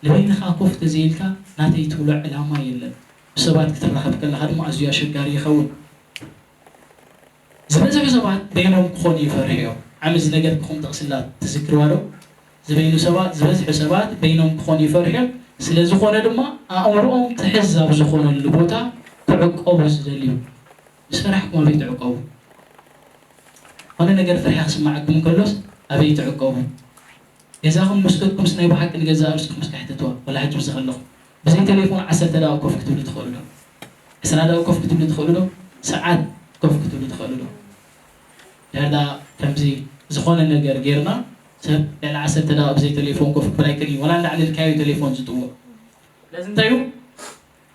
ንበይንኻ ኮፍ ተዘይልካ ናተይ ትብሎ ዕላማ የለን። ብሰባት ክትራኸብ ከለኻ ድማ ኣዝዩ ኣሸጋሪ ይኸውን። ዝበዝሑ ሰባት በይኖም ክኾኑ ይፈርሑ እዮም። ዓሚ ዝነገርክኹም ጥቕስላ ትዝክርዋ ዶ? ዝበይኑ ሰባት ዝበዝሑ ሰባት በይኖም ክኾኑ ይፈርሑ እዮም። ስለ ዝኾነ ድማ ኣእምሮኦም ትሕዝ ኣብ ዝኾነሉ ቦታ ክዕቆቡ ዝደልዩ። ምስ ፈራሕኩም ኣበይ ትዕቆቡ? ዝኾነ ነገር ፍርሒ ክስምዓኩም እንከሎስ ኣበይ ትዕቆቡ? ገዛኹም ምስ ከድኩምስ ናይ ብሓቂ ንገዛእ ርእስኹምስ ከሕትትዋ፣ ወላ ሕጂ ምስዚ ከለኹም። ብዘይ ቴሌፎን ዓሰርተ ደቂቕ ኮፍ ክትብሉ ትኽእሉ ዶ? ዕስራ ደቂቕ ኮፍ ክትብሉ ትኽእሉ ዶ? ሰዓት ኮፍ ክትብሉ ትኽእሉ ዶ? ድሕር ደኣ ከምዚ ዝኾነ ነገር ጌርና ሰብ ልዕሊ ዓሰርተ ደቂቕ ብዘይ ቴሌፎን ኮፍ ክብል ኣይክእልን እዩ። ወላ እንዳዕለልካዮ ቴሌፎን ዝጥዎ። ስለዚ እንታይ እዩ?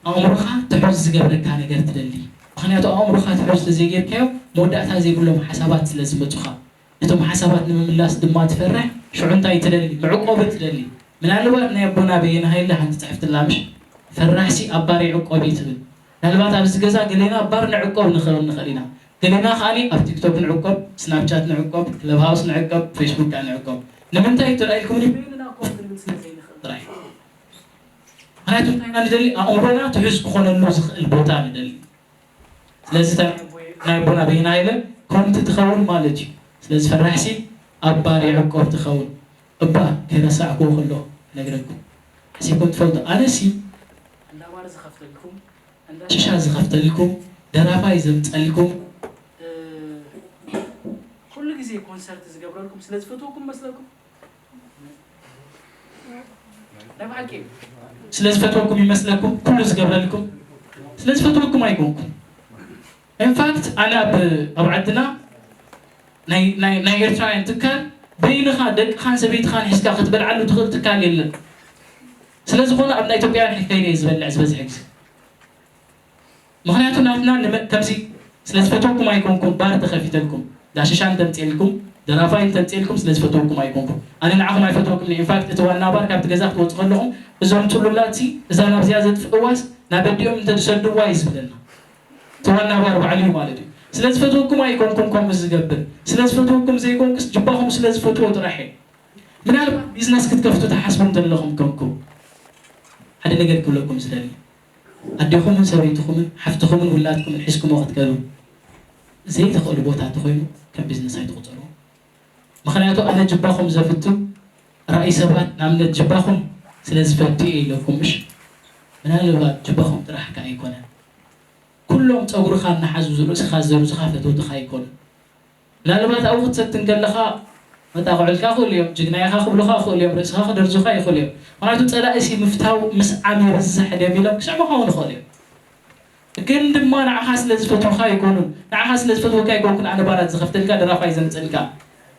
ኣእምሮኻ ትሑዝ ዝገብረካ ነገር ትደሊ። ምኽንያቱ ኣእምሮኻ ትሑዝ ተዘይጌርካዮ መወዳእታ ዘይብሎም ሓሳባት ስለ ዝመጹኻ። ነቶም ሓሳባት ንምምላስ ድማ ትፈርሕ። ሽዑ እንታይ ትደሊ? መዕቆቢ ትደሊ። ምናልባት ናይ ኣቦና በየነ ሃይለ ሓንቲ ጽሕፍቲ ኣላ ምሽ? ፈራሕሲ ኣብ ባር ይዕቆብ እዩ ትብል። ምናልባት ኣብዚ ገዛ ገሌና ኣብ ባር ንዕቆብ ንኸውን ንኽእል ኢና። ገሌና ከኣኒ ኣብ ቲክቶክ ንዕቆብ፣ ስናፕቻት ንዕቆብ፣ ክለብ ሃውስ ንዕቆብ፣ ፌስቡክ ከኣ ንዕቆብ። ንምንታይ ተራኢልኩምኒ? በይንና ኮፍ ክንብል ስለ ዘይንኽእል ጥራይ። ምኽንያቱ እንታይ ኢና ንደሊ? ኣእምሮና ትሑዝ ክኾነሉ ዝኽእል ቦታ ንደሊ። ስለዚ እታ ናይ ኣቦና በይና ኢለ ከምቲ ትኸውን ማለት እዩ። ስለዚ ፈራሕሲ ኣብ ባር ይዕቆብ ትኸውን። እባ ከይረሳዕክዎ ከለኹ ነግረኩም። ሓሲብኩም ትፈልጡ? ኣነሲ እንዳ ባር ዝኸፍተልኩም፣ እንዳ ሽሻ ዝኸፍተልኩም፣ ደራፋይ ዘምጸልኩም፣ እ፣ ኩሉ ግዜ ኮንሰርት ዝገብረልኩም ስለ ዝፈትወኩም መስለኩም? ናይ ብሓቂ ስለ ዝፈትወኩም ይመስለኩም ኩሉ ዝገብረልኩም? ስለ ዝፈትወኩም ኣይኮንኩም። ኢንፋክት ኣነ ኣብ ኣብ ዓድና ናይ ናይ ናይ ኤርትራውያን ትካል በይንኻ ደቅኻን ሰበይትኻን ሒዝካ ክትበልዓሉ ትኽእል ትካል የለን። ስለ ዝኾነ ኣብ ናይ ኢትዮጵያውያን ከይደ እየ ዝበልዕ ዝበዝሐ ግዜ። ምኽንያቱ ናትና ንመ- ከምዚ ስለ ዝፈትወኩም ኣይኮንኩም ባር ተኸፊተልኩም ዳሽሻ እንተምፅኤልኩም ደራፋይ እንተምፅኤልኩም ስለ ዝፈትወኩም ኣይኮንኩም። ኣነ ንዓኹም ኣይፈትወኩም። ኢንፋክት እቲ ዋና ባር ካብቲ ገዛ ክትወፁ ከለኹም እዞም ፅሉላት ሲ እዛ ናብዚኣ ዘጥፍእዋስ ናብ ኣዲኦም እንተዝሰድዋ እዩ ዝብለና። እቲ ዋና ባር ባዕሉ እዩ ማለት እዩ። ስለ ዝፈትወኩም ኣይኮንኩም ከምኡ ዝገብር። ስለ ዝፈትወኩም ዘይኮንኩስ ጅባኹም ስለ ዝፈትዎ ጥራሕ እዩ። ምናልባት ቢዝነስ ክትከፍቱ ትሓስቡ እንተለኹም ኮንኩም ሓደ ነገር ክብለኩም ዝደሊ ኣዴኹምን ሰበይትኹምን ሓፍትኹምን ውላድኩምን ሒዝኩሞ ክትከዱ ዘይትኽእሉ ቦታ እንተኾይኑ ከም ቢዝነስ ኣይትቑፀሩ። ምኽንያቱ ኣነ ጅባኹም ዘፍቱ ራእይ ሰባት ንኣብነት ጅባኹም ስለ ዝፈቱ እየ ኢለኩም ምሽ ምናልባት ጅባኹም ጥራሕ ከ ኣይኮነን ኩሎም ፀጉርኻ እናሓዙ ርእስኻ ዘርዙኻ ፈተውትኻ ኣይኮኑን። ምናልባት ኣብኡ ክትሰቲ እንከለኻ መጣቕዑልካ ይኽእሉ እዮም፣ ጅግና ኢኻ ክብሉኻ ይኽእሉ እዮም፣ ርእስኻ ክደርዙኻ ይኽእሉ እዮም። ምኽንያቱ ጸላኢ ሲ ምፍታው ምስዓም ይበዝሕ ድዮም ኢሎም ክስዕሙኻ እውን ይኽእሉ እዮም። ግን ድማ ንዓኻ ስለ ዝፈትዉኻ ኣይኮኑን፣ ንዓኻ ስለ ዝፈትወካ ኣይኮንኩን ኣነ ባራት ዝኸፍተልካ ደራፋይ ዘምጽእልካ።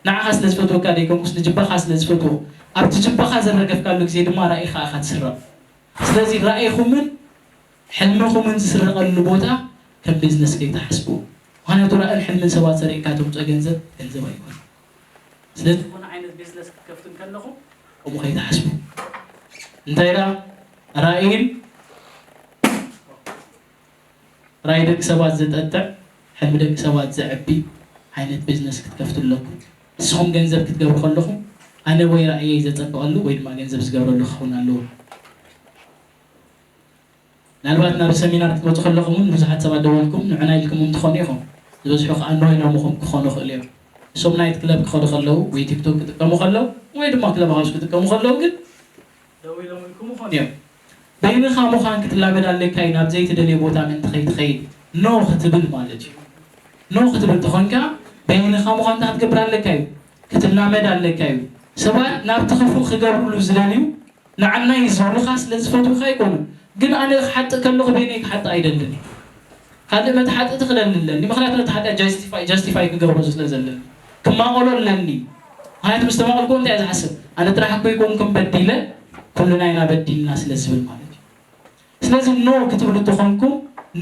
ንዓኻ ስለ ዝፈትወካ ደይኮንኩስ ንጅባኻ ስለ ዝፈትዎ ኣብቲ ጅባኻ ዘረገፍካሉ ግዜ ድማ ራኢኻ ኢኻ ትስረቕ። ስለዚ ራኢኹምን ሕልምኹምን ዝስረቐሉ ቦታ ከም ቢዝነስ ከይትሓስቡ። ምኽንያቱ ራእን ሕልምን ሰባት ሰሪቕካ ተምፅኦ ገንዘብ ገንዘብ ኣይኮነ። ስለዚ ዝኾነ ዓይነት ቢዝነስ ክትከፍቱ እንከለኹም ከምኡ ከይትሓስቡ። እንታይ ደኣ ራእይን ራእይ ደቂ ሰባት ዘጠጥዕ ሕልሚ ደቂ ሰባት ዘዕቢ ዓይነት ቢዝነስ ክትከፍቱ ኣለኩም። ንስኹም ገንዘብ ክትገብሩ ከለኹም ኣነ ወይ ራእየይ ዘፀብቐሉ ወይ ድማ ገንዘብ ዝገብረሉ ክኸውን ኣለዎ። ምናልባት ናብ ሰሚናር ክትመፁ ከለኹም እውን ብዙሓት ሰባት ደወልኩም ንዕና ኢልኩም እውን ትኾኑ ኢኹም። ዝበዝሑ ከዓ ኖ ኢሎምኹም ክኾኑ ይኽእሉ እዮም። እሶም ናይት ክለብ ክኸዱ ከለዉ ወይ ቲክቶክ ክጥቀሙ ከለዉ ወይ ድማ ክለብ ሃውስ ክጥቀሙ ከለዉ ግን ደው ኢሎም ኢልኩም ይኾኑ እዮም። በይንኻ ምዃን ክትላመድ ኣለካ እዩ ናብ ዘይትደልዮ ቦታ ምእንቲ ከይትኸይድ ኖ ክትብል ማለት እዩ። ኖ ክትብል ተኾንካ በይንኻ ምዃን እንታይ ክትገብር ኣለካ እዩ ክትላመድ ኣለካ እዩ። ሰባት ናብቲ ክፉእ ክገብሩሉ ዝደልዩ ንዓናይ ዝብሉኻ ስለ ዝፈትዉኻ ኣይኮኑን። ግን ኣነ ክሓጥእ ከለኹ በይነይ ክሓጥእ ኣይደልን እየ። ካልእ መተሓጥእቲ ክደሊ ኣለኒ። ምኽንያቱ ነቲ ሓጢኣት ጃስቲፋይ ጃስቲፋይ ክገብሮ ስለ ዘለኒ ክማቐሎ ኣለኒ። ምኽንያቱ ምስ ተማቐልኩ እንታይ እየ ዝሓስብ? ኣነ ጥራሕ እኮ ኣይኮንኩን በዲለ ኩልና ኢና በዲልና ስለ ዝብል ማለት እዩ። ስለዚ ኖ ክትብሉ ተኾንኩም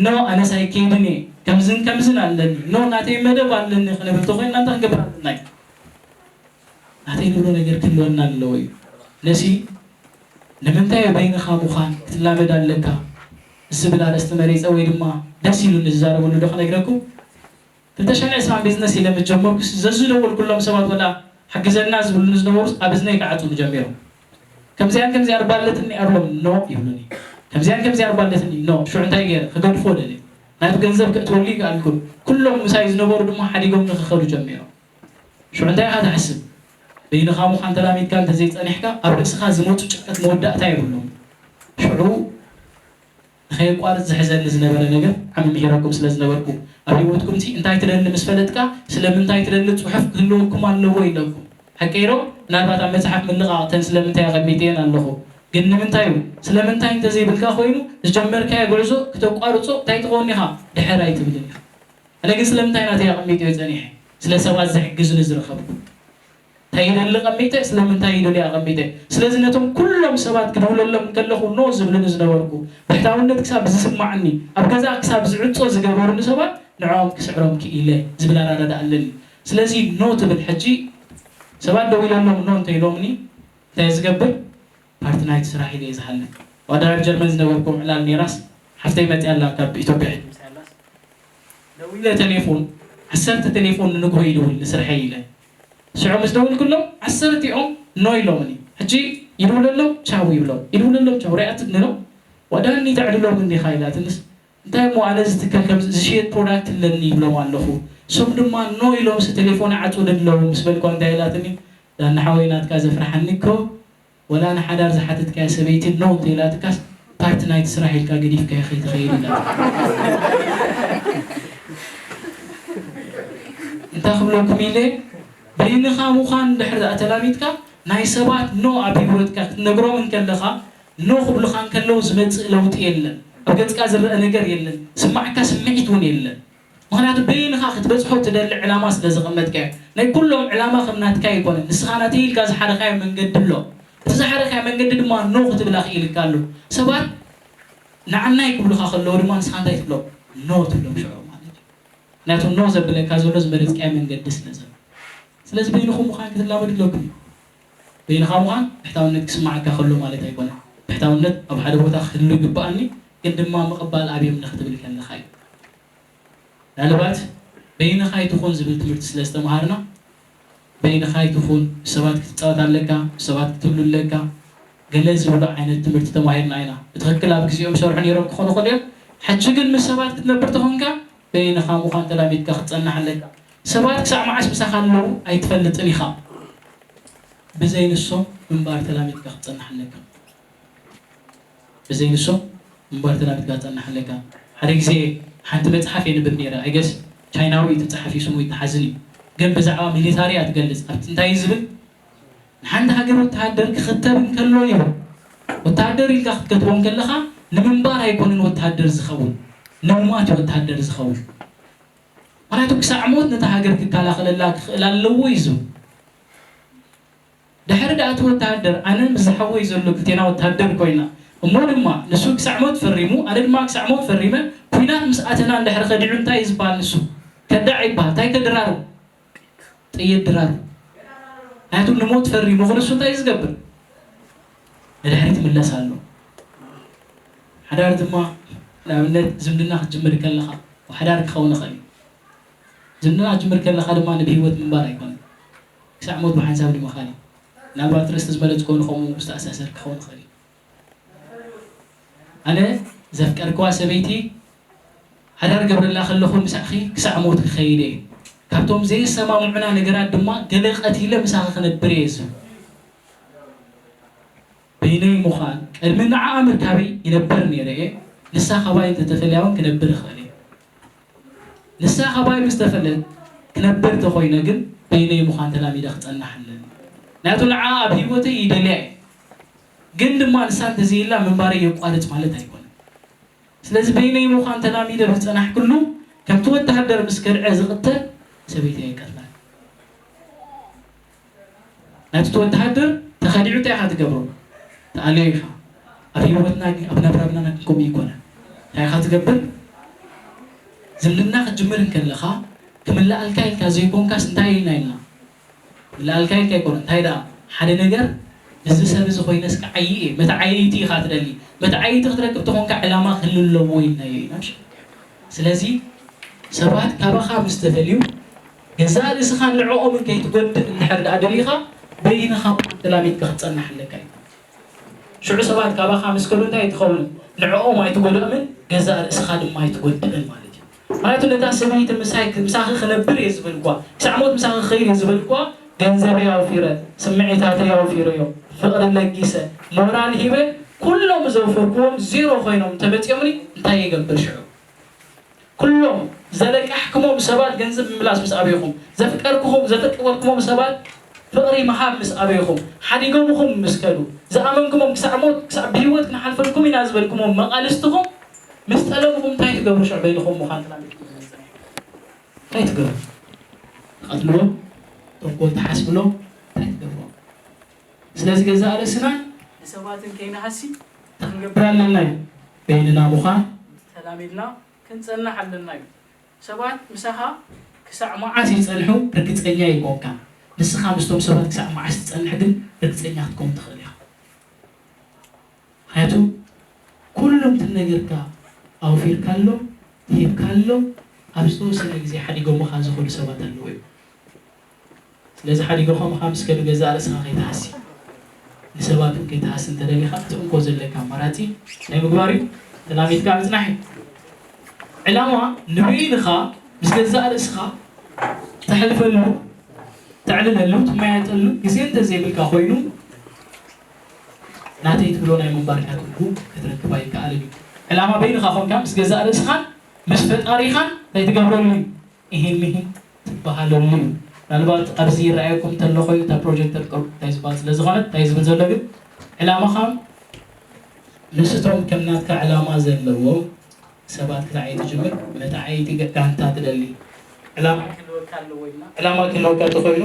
ኖ ኣነስ ኣይከይድን እየ ከምዝን ከምዝን ኣለኒ ኖ ናተይ መደብ ኣለኒ ክንብል ተኾይንና እንታይ ክንገብር ኣለና እዩ? ናተይ ንብሎ ነገር ክህልወና ኣለዎ እዩ። ነሲ ንምንታይ በይንኻ ምዃን ክትላመድ ኣለካ ዝብል ኣርእስቲ መሪፀ ወይ ድማ ደስ ኢሉ ንዝዛረበሉ ዶ ክነግረኩም? ክልተ ሽሕን ዕስራን ቢዝነስ ኢለ ምስ ጀመርኩስ ዘዝደወልኩሎም ሰባት ወላ ሓግዘና ዝብሉኒ ዝነበሩስ ኣብ እዝነይ ክዓፅውኒ ጀሚሮም። ከምዚኣን ከምዚኣን ባለትኒ ኣብሎም ኖ ይብሉኒ። ከምዚኣን ከምዚኣን ባለትኒ ኖ ሽዑ እንታይ ገይረ ክገድፎ ደልየ ናቱ ገንዘብ ክእትወሉ ይከኣልኩን ኩሎም ምሳይ ዝነበሩ ድማ ሓዲጎም ንክኸዱ ጀሚሮም። ሽዑ እንታይ ኢኻ ትሓስብ? በይንኻ ምዃን ተላሚድካ እንተዘይፀኒሕካ ኣብ ርእስኻ ዝመፁ ጭንቀት መወዳእታ የብሎም። ሽዑ ንኸየቋርፅ ዝሕዘኒ ዝነበረ ነገር ዓሚ ምሂረኩም ስለ ዝነበርኩ ኣብ ህይወትኩም እቲ እንታይ ትደሊ ምስ ፈለጥካ ስለምንታይ ትደሊ ፅሑፍ ክህልወኩም ኣለዎ ኢለኩም። ሓቀይ ዶ? ምናልባት ኣብ መፅሓፍ ምልቓቕ እተን ስለምንታይ ኣቐሚጠየን ኣለኹ። ግን ንምንታይ እዩ? ስለምንታይ እንተዘይብልካ ኮይኑ ዝጀመርካዮ ጉዕዞ ክተቋርፆ እንታይ ትኸውን ኢኻ? ድሕር ኣይትብልን ኢኻ። ኣነ ግን ስለምንታይ ናተይ ኣቐሚጠዮ ፀኒሐ? ስለ ሰባት ዝሕግዙኒ ዝረኸብኩ። እንታይ ይደሊ ቀሚጠ ስለምንታይ ይደሊ ኣቐሚጠ ስለዚ ነቶም ኩሎም ሰባት ክድውለሎም ከለኹ ኖ ዝብልኒ ዝነበርኩ ብሕታውነት ክሳብ ዝስማዕኒ ኣብ ገዛ ክሳብ ዝዕጾ ዝገበሩኒ ሰባት ንዕኦም ክስዕሮም ክኢለ ዝብል ኣረዳድኣ ኣለኒ። ስለዚ ኖ ትብል ሕጂ ሰባት ደው ኢለሎም ኖ እንተኢሎምኒ እንታይ ዝገብር? ፓርቲ ናይቲ ስራሕ ኢለ እየ ዝሓልፍ። ወደ ኣብ ጀርመን ዝነበርኩም ዕላል ነይራስ ሓፍተይ መፅያ ኣላ ካብ ኢትዮጵያ ሒድ ምሳይ ኣላስ ደዊለ ቴሌፎን ዓሰርተ ቴሌፎን ንንግሆ ይድውል ንስርሐይ ኢለ ሽዑ ምስ ደውልኩሎም ዓሰርቲኦም ኖ ኢሎምኒ። ሕጂ ይድውለሎም ቻው ይብሎም ይድውለሎም ቻው ሪኣትኒ ኖ ወዳኒ ተዕልሎም እንዲኻ ኢላትንስ እንታይ እሞ ኣነ ዝትከል ከም ዝሽየጥ ፕሮዳክት ኣለኒ ይብሎም ኣለኹ። እሶም ድማ ኖ ኢሎምስ ቴሌፎን ይዓፅውኒ ኣለዉ ምስ በልኳ እንታይ ኢላትኒ ዳኒ ሓወይ ናትካ ዘፍርሓኒ እኮ ወላ ንሓዳር ዝሓተትካያ ሰበይቲ ኖ እንተኢላትካስ ፓርቲ ናይቲ ስራሕ ኢልካ ገዲፍካዮ ከይትኸይድ ኢላትኒ። እንታይ ክብለኩም ኢለ በይንኻ ምዃን እንድሕር ደኣ ተላሚድካ ናይ ሰባት ኖ ኣብ ህይወትካ ክትነግሮም እንከለኻ ኖ ክብሉኻ እንከለዉ ዝመጽእ ለውጢ የለን። ኣብ ገጽካ ዝረኣ ነገር የለን። ዝስማዓካ ስምዒት እውን የለን። ምኽንያቱ በይንኻ ክትበጽሖ ትደሊ ዕላማ ስለ ዘቐመጥካዮ። ናይ ኩሎም ዕላማ ከም ናትካ ኣይኮነን። ንስኻ ናተይ ኢልካ ዝሓረኻዮ መንገዲ ኣሎ። እቲ ዝሓረኻዮ መንገዲ ድማ ኖ ክትብል ኣኽኢልካ ኣሎ። ሰባት ንዓናይ ክብሉኻ ከለዉ ድማ ንስኻ እንታይ ትብሎም? ኖ ትብሎም ሽዑ ማለት እዩ። ምኽንያቱ ኖ ዘብለካ ዘሎ ዝመረጽካዮ መንገዲ ስለ ዘሎ። ስለዚ በይንኹም ምዃን ክትላመዱ ኣለኩም። በይንኻ ምዃን ብሕታውነት ክስምዓካ ከሎ ማለት ኣይኮነን። ብሕታውነት ኣብ ሓደ ቦታ ክህሉ ይግብኣኒ፣ ግን ድማ ምቕባል ኣብዮምኒ ክትብል ከለኻ እዩ። ምናልባት በይንኻ ኣይትኹን ዝብል ትምህርቲ ስለ ዝተምሃርና፣ በይንኻ ኣይትኹን፣ ምስ ሰባት ክትጻወት ኣለካ፣ ምስ ሰባት ክትህሉ ኣለካ፣ ገለ ዝብሉ ዓይነት ትምህርቲ ተማሂርና ኢና። ብትኽክል ኣብ ግዜኦም ይሰርሑ ነይሮም ክኾኑ ይኽእሉ እዮም። ሕጂ ግን ምስ ሰባት ክትነብር ተኾንካ፣ በይንኻ ምዃን ተላሚድካ ክትጸንሕ ኣለካ። ሰባት ክሳዕ መዓስ ምሳኻ ኣለዉ ኣይትፈልጥን ኢኻ። ብዘይ ንሶም ምንባር ተላሚድካ ክትጸንሕ ኣለካ። ብዘይ ንሶም ምንባር ተላሚድካ ክትጸንሕ ኣለካ። ሓደ ግዜ ሓንቲ መጽሓፍ የንብብ ነይረ። ኣይገስ ቻይናዊ እዩ እቲ ጸሓፊ፣ ስሙ ይተሓዝን እዩ። ግን ብዛዕባ ሚሊታሪ እያ ትገልጽ። ኣብቲ እንታይ እዩ ዝብል? ንሓንቲ ሃገር ወተሃደር ክኽተብ እንከሎ ይብል። ወተሃደር ኢልካ ክትከትቦ እንከለኻ ንምንባር ኣይኮነን ወተሃደር ዝኸውን፣ ንሙማት እዩ ወተሃደር ዝኸውን። ምኽንያቱ ክሳዕ ሞት ነታ ሃገር ክከላኸለላ ክኽእል ኣለዎ እዩ ዝብል። ድሕሪ ደኣ እቲ ወተሃደር፣ ኣነ ምስ ዝሓወይ ዘሎ ክልቴና ወተሃደር ኮይና፣ እሞ ድማ ንሱ ክሳዕ ሞት ፈሪሙ፣ ኣነ ድማ ክሳዕ ሞት ፈሪመ፣ ኲናት ምስ ኣተና እንድሕር ከዲዑ እንታይ እዩ ዝበሃል ንሱ? ከዳዕ ይበሃል። እንታይ ከድራሩ? ጥይት ድራሩ። ምኽንያቱ ንሞት ፈሪሙ፣ ንሱ እንታይ እዩ ዝገብር? ንድሕሪት ይምለስ ኣሎ። ሓዳር ድማ ንኣብነት ዝምድና ክትጅምር ከለኻ፣ ሓዳር ክኸውን ይኽእል እዩ። ዝምድና ክትጅምር ከለኻ ድማ ንብህይወት ምንባር ኣይኮነን። ክሳዕ ሞት ብሓንሳብ ድማ ምኻድ እዩ። ምናልባት ርስቲ ዝመለጽ ከሆነ ከምኡ ዝተኣሳሰር ክኸውን ይኽእል እዩ። ኣነ ዘፍቀርክዋ ሰበይቲ ሓዳር ገብረላ ከለኹ ምሳኺ ክሳዕ ሞት ክኸይድ እየ። ካብቶም ዘይሰማምዑና ነገራት ድማ ገለ ቀቲለ ምሳኺ ክነብር እየ ዝብል። በይነይ ምዃን፣ ቅድሚ ንዓኣ ምርካበይ ይነብር ነይረ እየ። ንሳ ካባይ እንተተፈልያ እውን ክነብር እኽእል እየ። ንሳ ካባይ ምስ ተፈለየት ክነብር ተኾይነ ግን በይነይ ምዃን ተላሚደ ክጸንሕ ኣለኒ። ምኽንያቱ ንዓኣ ኣብ ህይወተይ ይደልያ እየ። ግን ድማ ንሳ እንተዘይላ ምንባረይ የቋርጽ ማለት ኣይኮነን። ስለዚ በይነይ ምዃን ተላሚደ ብዝጸናሕክሉ ከምቲ ወተሃደር ምስ ከድዐ ዝቕተል ሰበይተይ ኣይቀትላን። ናብቲ ወተሃደር ተኸዲዑ እንታይ ኢኻ ትገብሮ? ትኣልዮ ኢኻ። ኣብ ህይወትና ግን፣ ኣብ ናብራብናና ግን ከምኡ ይኮነ። እንታይ ኢኻ ትገብር? ዝምድና ክትጅምር እንከለኻ ክምልኣልካ ኢልካ ዘይኮንካስ እንታይ ኢልና ኢልና? ክምልኣልካ ኢልካ ኣይኮነ። እንታይ ደኣ ሓደ ነገር እዚ ሰብ እዚ ኮይነስ ክዓዪ እየ፣ መተዓየይቲ ኢኻ ትደሊ። መተዓየይቲ ክትረክብ ተኾንካ ዕላማ ክህሉ ኣለዎ ኢልናዮ ኢና። እሺ? ስለዚ ሰባት ካባኻ ምስ ተፈልዩ ገዛእ ርእስኻን ንዕኦምን ከይትጎድእ እንድሕር ደኣ ደሊኻ በይንኻ ተላሚድካ ክትጸንሕ ኣለካ እዩ። ሽዑ ሰባት ካባኻ ምስ ከዱ እንታይ ትኸውን? ንዕኦም ኣይትጎድኦምን ገዛእ ርእስኻ ድማ ኣይትጎድእን ማለት እዩ። ምኽንያቱ ነታ ሰበይቲ ምሳይ ምሳኺ ክነብር እየ ዝበልኳ፣ ክሳዕ ሞት ምሳኺ ክኸይድ እየ ዝበልኳ፣ ገንዘበይ ኣውፊረ፣ ስምዒታተይ ኣውፊረዮ፣ ፍቕሪ ለጊሰ፣ ሞራል ሂበ፣ ኩሎም ዘውፈርክዎም ዜሮ ኮይኖም እንተመጺኦምኒ እንታይ ይገብር ሽዑ? ኩሎም ዘለቃሕክሞም ሰባት ገንዘብ ምምላስ ምስ ኣበይኹም፣ ዘፍቀርክኹም ዘፍቀርክሞም ሰባት ፍቕሪ ምሃብ ምስ ኣበይኹም፣ ሓዲጎምኹም ምስ ከዱ፣ ዝኣመንኩሞም ክሳዕ ሞት ክሳዕ ብህይወት ክንሓልፈልኩም ኢና ዝበልኩሞም መቓልስትኹም ምስ ጠለብኹም እንታይ ትገብሩ? ሽዑ በይንኹም ምዃን ተላሚድኩም እንታይ ትገብሩ? ትቐትልዎም? ተንኮል ትሓስብሎም? እንታይ ትገብርዎም? ስለዚ ገዛእ ርእስናን ንሰባትን ከይንሃሲ እንታይ ክንገብር ኣለና እዩ? በይንና ምዃን ተላሚድና ክንጸንሕ ኣለና እዩ። ሰባት ምሳኻ ክሳዕ መዓስ ይጸንሑ ርግጸኛ ይኮንካ። ንስኻ ምስቶም ሰባት ክሳዕ መዓስ ትጸንሕ ግን ርግጸኛ ክትከውን ትኽእል ኢኻ። ምኽንያቱ ኩሎም እቲ ነገርካ ኣውፊርካሎም፣ ሂብካሎም፣ ኣብ ዝተወሰነ ግዜ ሓዲጎምኻ ዝኸዱ ሰባት ኣለዉ እዮም። ስለዚ ሓዲጎምኻ ምስ ከዱ ገዛእ ርእስኻ ከይትሃሲ፣ ንሰባት እውን ከይትሃሲ እንተደሊኻ እቲ እንኮ ዘለካ ኣማራጺ እንታይ ምግባር እዩ? ተላሚድካ ምጽናሕ እዩ። ዕላማ ንበይንኻ ምስ ገዛእ ርእስኻ ተሕልፈሉ፣ ተዕልለሉ፣ ትመያየጠሉ ግዜ እንተዘይብልካ ኮይኑ ናተይ ትብሎ ናይ ምንባርካ ትርጉም ክትረክብ ኣይከኣልን እዩ። ዕላማ በይንኻ ኮንካ ምስ ገዛእ ርእስኻን ምስ ፈጣሪኻን እንታይ ትገብረሉ እዩ? ኢሂን ሚሂን ትበሃለሉ እዩ። ምናልባት ኣብዚ ይረኣየኩም እንተሎ ኮይኑ እታ ፕሮጀክተር ቅርብ እንታይ ዝበሃል ስለ ዝኾነት እንታይ ዝብል ዘሎ ግን ዕላማኻ ምስቶም ከም ናትካ ዕላማ ዘለዎም ሰባት ክትዓይ ትጅምር፣ መተዓይቲ ገ-፣ ጋንታ ትደሊ። ዕላማ ክህልወካ ኣለዎ ኢልና፣ ዕላማ ክህልወካ እንተኾይኑ፣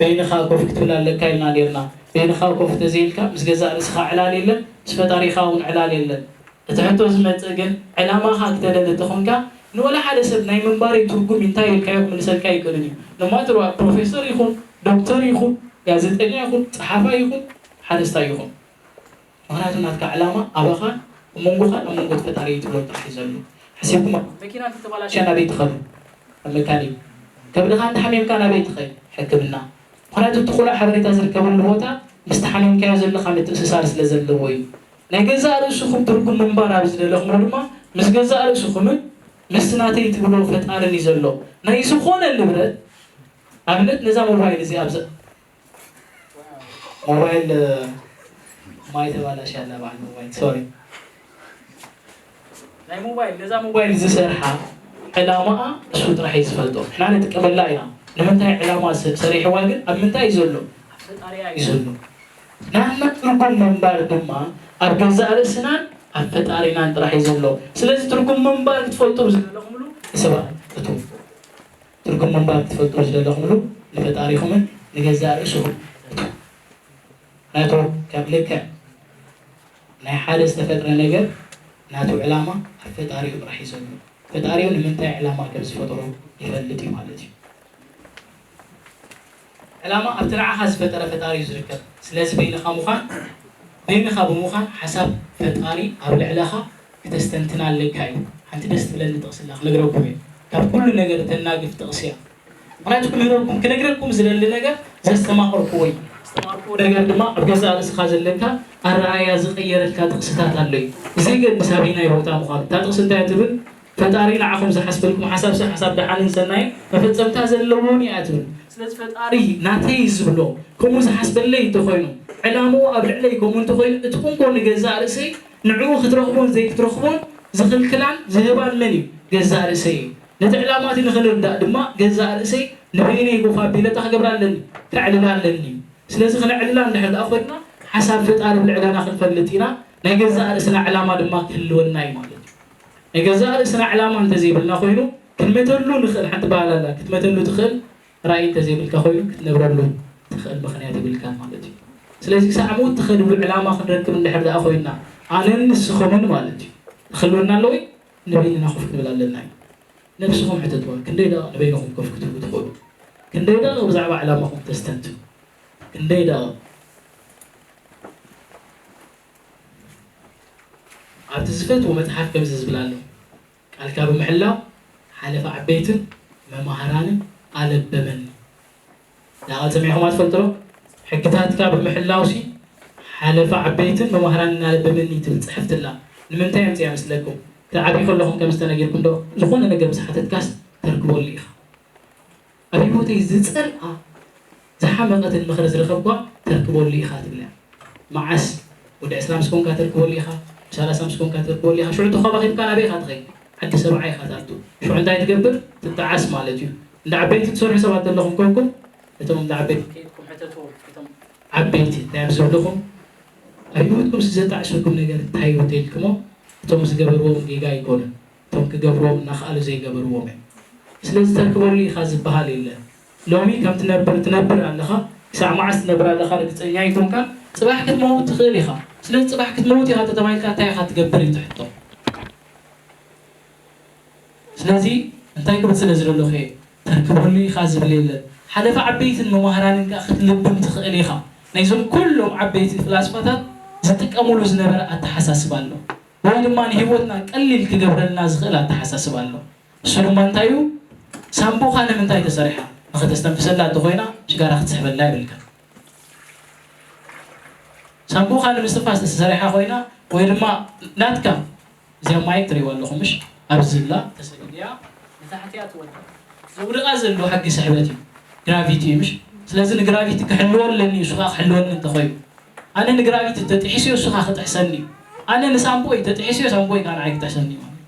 በይንኻ ኮፍ ክትብል ኣለካ ኢልና ኔርና። በይንኻ ኮፍ ተዘይልካ፣ ምስ ገዛእ ርእስኻ ዕላል የለን፣ ምስ ፈጣሪኻ እውን ዕላል የለን። እቲ ሕቶ ዝመጽእ ግን፣ ዕላማኻ ክተደሊ እንተኾንካ፣ ንወላ ሓደ ሰብ ናይ ምንባረይ ትርጉም እንታይ ኢልካዮ ክምልሰልካ ኣይክእልን እዩ። No matter what፣ ፕሮፌሰር ይኹን፣ ዶክተር ይኹን፣ ጋዜጠኛ ይኹን፣ ጸሓፋይ ይኹን፣ ሓረስታይ ይኹን። ምኽንያቱ ናትካ ዕላማ ኣባኻን ኣብ መንጎኻን ኣብ መንጎ እቲ ፈጣሪ እዩ ትብሎ ጥራሕ እዩ ዘሎ። ሓሲብኩም መኪና እንተተባላሽያ ናበይ ትኸዱ? ኣብ መካኒክ። ከብድኻ እንተሓሚምካ ናበይ ትኸይድ? ሕክምና። ምኽንያቱ እቲ ቁኑዕ ሓበሬታ ዝርከበሉ ቦታ ምስቲ ሓሚምካዮ ዘለኻ ምትእስሳር ስለ ዘለዎ እዩ። ናይ ገዛእ ርእስኹም ትርጉም ምንባር ኣብ ዝደለኹም ድማ ምስ ገዛእ ርእስኹምን ምስቲ ናተይ ትብሎ ፈጣርን እዩ ዘሎ። ናይ ዝኾነ ንብረት፣ ኣብነት ነዛ ሞባይል እዚኣ ኣብዚ ሞባይል፣ እ፣ ማይ ተባላሽያ ኣላ በዓል ሞባይል፣ ሶሪ። ናይ ሞባይል፣ ነዛ ሞባይል ዝሰርሓ ዕላማኣ እሱ ጥራሕ እዩ ዝፈልጦ። ንሕና ንጥቀመላ ኢና። ንምንታይ ዕላማ ሰ-፣ ሰሪሕዋ ግን ኣብ ምንታይ እዩ ዘሎ? ኣብ ፈጣሪኣ እዩ ዘሎ። ናትና ትርጉም ምንባር ድማ ኣብ ገዛእ ርእስናን ኣብ ፈጣሪናን ጥራሕ እዩ ዘሎ። ስለዚ ትርጉም ምንባር ክትፈልጡ ዝደለኹምሉ ሰባት እቱ። ትርጉም ምንባር ክትፈልጡ ዝደለኹምሉ ንፈጣሪኹምን ንገዛእ ርእስኹም እቱ። ናቱ ከም ልክዕ ናይ ሓደ ዝተፈጥረ ነገር ናቱ ዕላማ ኣብ ፈጣሪኡ ጥራሕ እዩ ዘሎ። ፈጣሪኡ ንምንታይ ዕላማ ከም ዝፈጠሮ ይፈልጥ እዩ ማለት እዩ። ዕላማ ኣብቲ ንዓኻ ዝፈጠረ ፈጣሪ እዩ ዝርከብ። ስለዚ በይንኻ ምዃን፣ በይንኻ ብምዃን ሓሳብ ፈጣሪ ኣብ ልዕለኻ ክተስተንትና ኣለካ እዩ። ሓንቲ ደስ ትብለኒ ጥቕሲ ኣላ፣ ክነግረኩም እየ። ካብ ኩሉ ነገር ተናግፍ ጥቕሲ እያ። ምኽንያቱ ክምህረኩም፣ ክነግረኩም ዝደሊ ነገር ዘስተማቐርኩዎ እዩ። ዘስተማቐርኩዎ ነገር ድማ ኣብ ገዛእ ርእስኻ ዘለካ ኣረኣእያ ዝቐየረልካ ጥቕስታት ኣሎ እዩ። ብዘይገድስ ኣበየናይ ቦታ ምዃኑ፣ እታ ጥቕሲ እንታይ ትብል? ፈጣሪ ንዓኹም ዝሓስበልኩም ሓሳብሲ ሓሳብ ደሓንን ሰናይን መፈጸምታ ዘለዎን እያ ትብል። ስለዚ ፈጣሪ ናተይ ዝብሎ ከምኡ ዝሓስበለይ እንተኾይኑ፣ ዕላምኡ ኣብ ልዕለይ ከምኡ እንተኾይኑ፣ እቲ ኮንጎ ንገዛእ ርእሰይ ንዕኡ ክትረኽቦን ዘይክትረኽቦን ዝኽልክላን ዝህባን መን እዩ? ገዛእ ርእሰይ እዩ። ነቲ ዕላማ እቲ ንኽንርዳእ ድማ ገዛእ ርእሰይ ንበይነይ ጎፍ ኣቢለ እንታይ ክገብር ኣለኒ? ከዕልላ ኣለኒ። ስለዚ ክነዕልላ እንድሕር ደኣ ኮይንና፣ ሓሳብ ፈጣሪ ኣብ ልዕለና ክንፈልጥ ኢና። ናይ ገዛእ ርእስና ዕላማ ድማ ክህልወና እዩ ማለት እዩ። ናይ ገዛእ ርእስና ዕላማ እንተዘይብልና ኮይኑ፣ ክንመተሉ ንኽእል፣ ሓንቲ በሃል ኣላ፣ ክትመተሉ ትኽእል ራእይ እንተዘይብልካ ኮይኑ፣ ክትነብረሉ ትኽእል ምኽንያት የብልካን ማለት እዩ። ስለዚ ክሳዕ ሞት ትኸድሉ ዕላማ ክንረክብ እንድሕር ደኣ ኮይንና፣ ኣነን ንስኹምን ማለት እዩ፣ ክህልወና ኣለዎ እዩ፣ ንበይንና ኮፍ ክንብል ኣለና እዩ። ነብስኹም ሕተትዋ፣ ክንደይ ደቂቕ ንበይንኹም ኮፍ ክትብሉ ትኽእሉ? ክንደይ ደቂቕ ብዛዕባ ዕላማኹም ተስተንትኑ? ክንደይ ደቂቕ? ኣብቲ ዝፈትዎ መጽሓፍ ከምዚ ዝብል ኣሎ፣ "ቃልካ ብምሕላው ሓለፋ ዓበይትን መማህራንን ኣለበመኒ።" ዳኣ ሰሚዕኹማ ትፈልጡ ዶ? ሕግታትካ ብምሕላውሲ ሓለፋ ዓበይትን መማህራንን ኣለበመኒ ትብል ጽሕፍቲ ኣላ። ንምንታይ ኣምጽያ መስለኩም? ክትዓብዩ ከለኹም ከም ዝተነገርኩም ዶ? ዝኾነ ነገር ምስ ሓተትካስ ተርክበሉ ኢኻ። ኣብ ህይወተይ ዝጸልኣ ዝሓመቐትን ምኽሪ ዝረኸብኳ ተርክበሉ ኢኻ ትብል እያ። መዓስ? ወዲ ዕስራ ምስ ኮንካ ተርክበሉ ኢኻ፣ ሰላሳ ምስ ኮንካ ተርክበሉ ኢኻ። ሽዑ ተኸባኺብካ ናበይ ኢኻ ትኸይድ? ዓዲ ሰብዓ ኢኻ ትኣቱ። ሽዑ እንታይ ትገብር? ትጠዓስ ማለት እዩ። እንዳ ዓበይቲ ትሰርሑ ሰባት ዘለኹም ኮንኩም፣ እቶም እንዳ ዓበይቲ ከይድኩም ሕተትዎም፣ እቶም ዓበይቲ እንታይ እዮም ዝብልኹም? ኣብ ህይወትኩም ዘጣዕሰኩም ነገር እንታይ እዩ ተኢልኩሞ? እቶም ዝገበርዎም ጌጋ ኣይኮኑን። እቶም ክገብርዎም እናኸኣሉ ዘይገበርዎም እዮም። ስለዚ ተርክበሉ ኢኻ ዝበሃል የለን። ሎሚ ከም ትነብር ትነብር ኣለኻ፣ ክሳዕ መዓስ ትነብር ኣለኻ ርግጸኛ ኣይኮንካን። ጽባሕ ክትመውት ትኽእል ኢኻ። ስለዚ ጽባሕ ክትመውት ኢኻ ተተባሂልካ እንታይ ኢኻ ትገብር እዩ እቲ ሕቶ። ስለዚ እንታይ ክብል ስለ ዝደለኹ እየ፣ ተርክበሉ ኢኻ ዝብል የለን። ሓለፋ ዓበይትን መማህራንን ከኣ ክትልብም ትኽእል ኢኻ። ናይዞም ኩሎም ዓበይቲ ፍላስፋታት ዝጥቀምሉ ዝነበረ ኣተሓሳስባ ኣሎ። ወይ ድማ ንህይወትና ቀሊል ክገብረልና ዝኽእል ኣተሓሳስባ ኣሎ። እሱ ድማ እንታይ እዩ? ሳምቡኻ ንምንታይ ተሰሪሓ? ንኸተስተንፍሰላ እንተኾይና ሽጋራ ክትስሕበላ ይብልካ። ሳምቡኻ ንምስትንፋስ ተሰሪሓ ኮይና ወይ ድማ ናትካ፣ እዚኣ ማይክ ትርእይዋ ኣለኹም ምሽ? ኣብዚ ዘላ ተሰሪያ ንታሕቲ እያ ትወድቕ። ዘውድቓ ዘሎ ሕጊ ስሕበት እዩ፣ ግራቪቲ እዩ ምሽ? ስለዚ ንግራቪቲ ክሕልዎ ኣለኒ እዩ፣ እሱ ኸዓ ክሕልወኒ እንተኾይኑ። ኣነ ንግራቪቲ ተጥሒስዮ እሱ ኸዓ ክጥሕሰኒ እዩ። ኣነ ንሳምቦይ ተጥሒስዮ ሳምቦይ ከዓ ንዓይ ክጥሕሰኒ እዩ ማለት እዩ።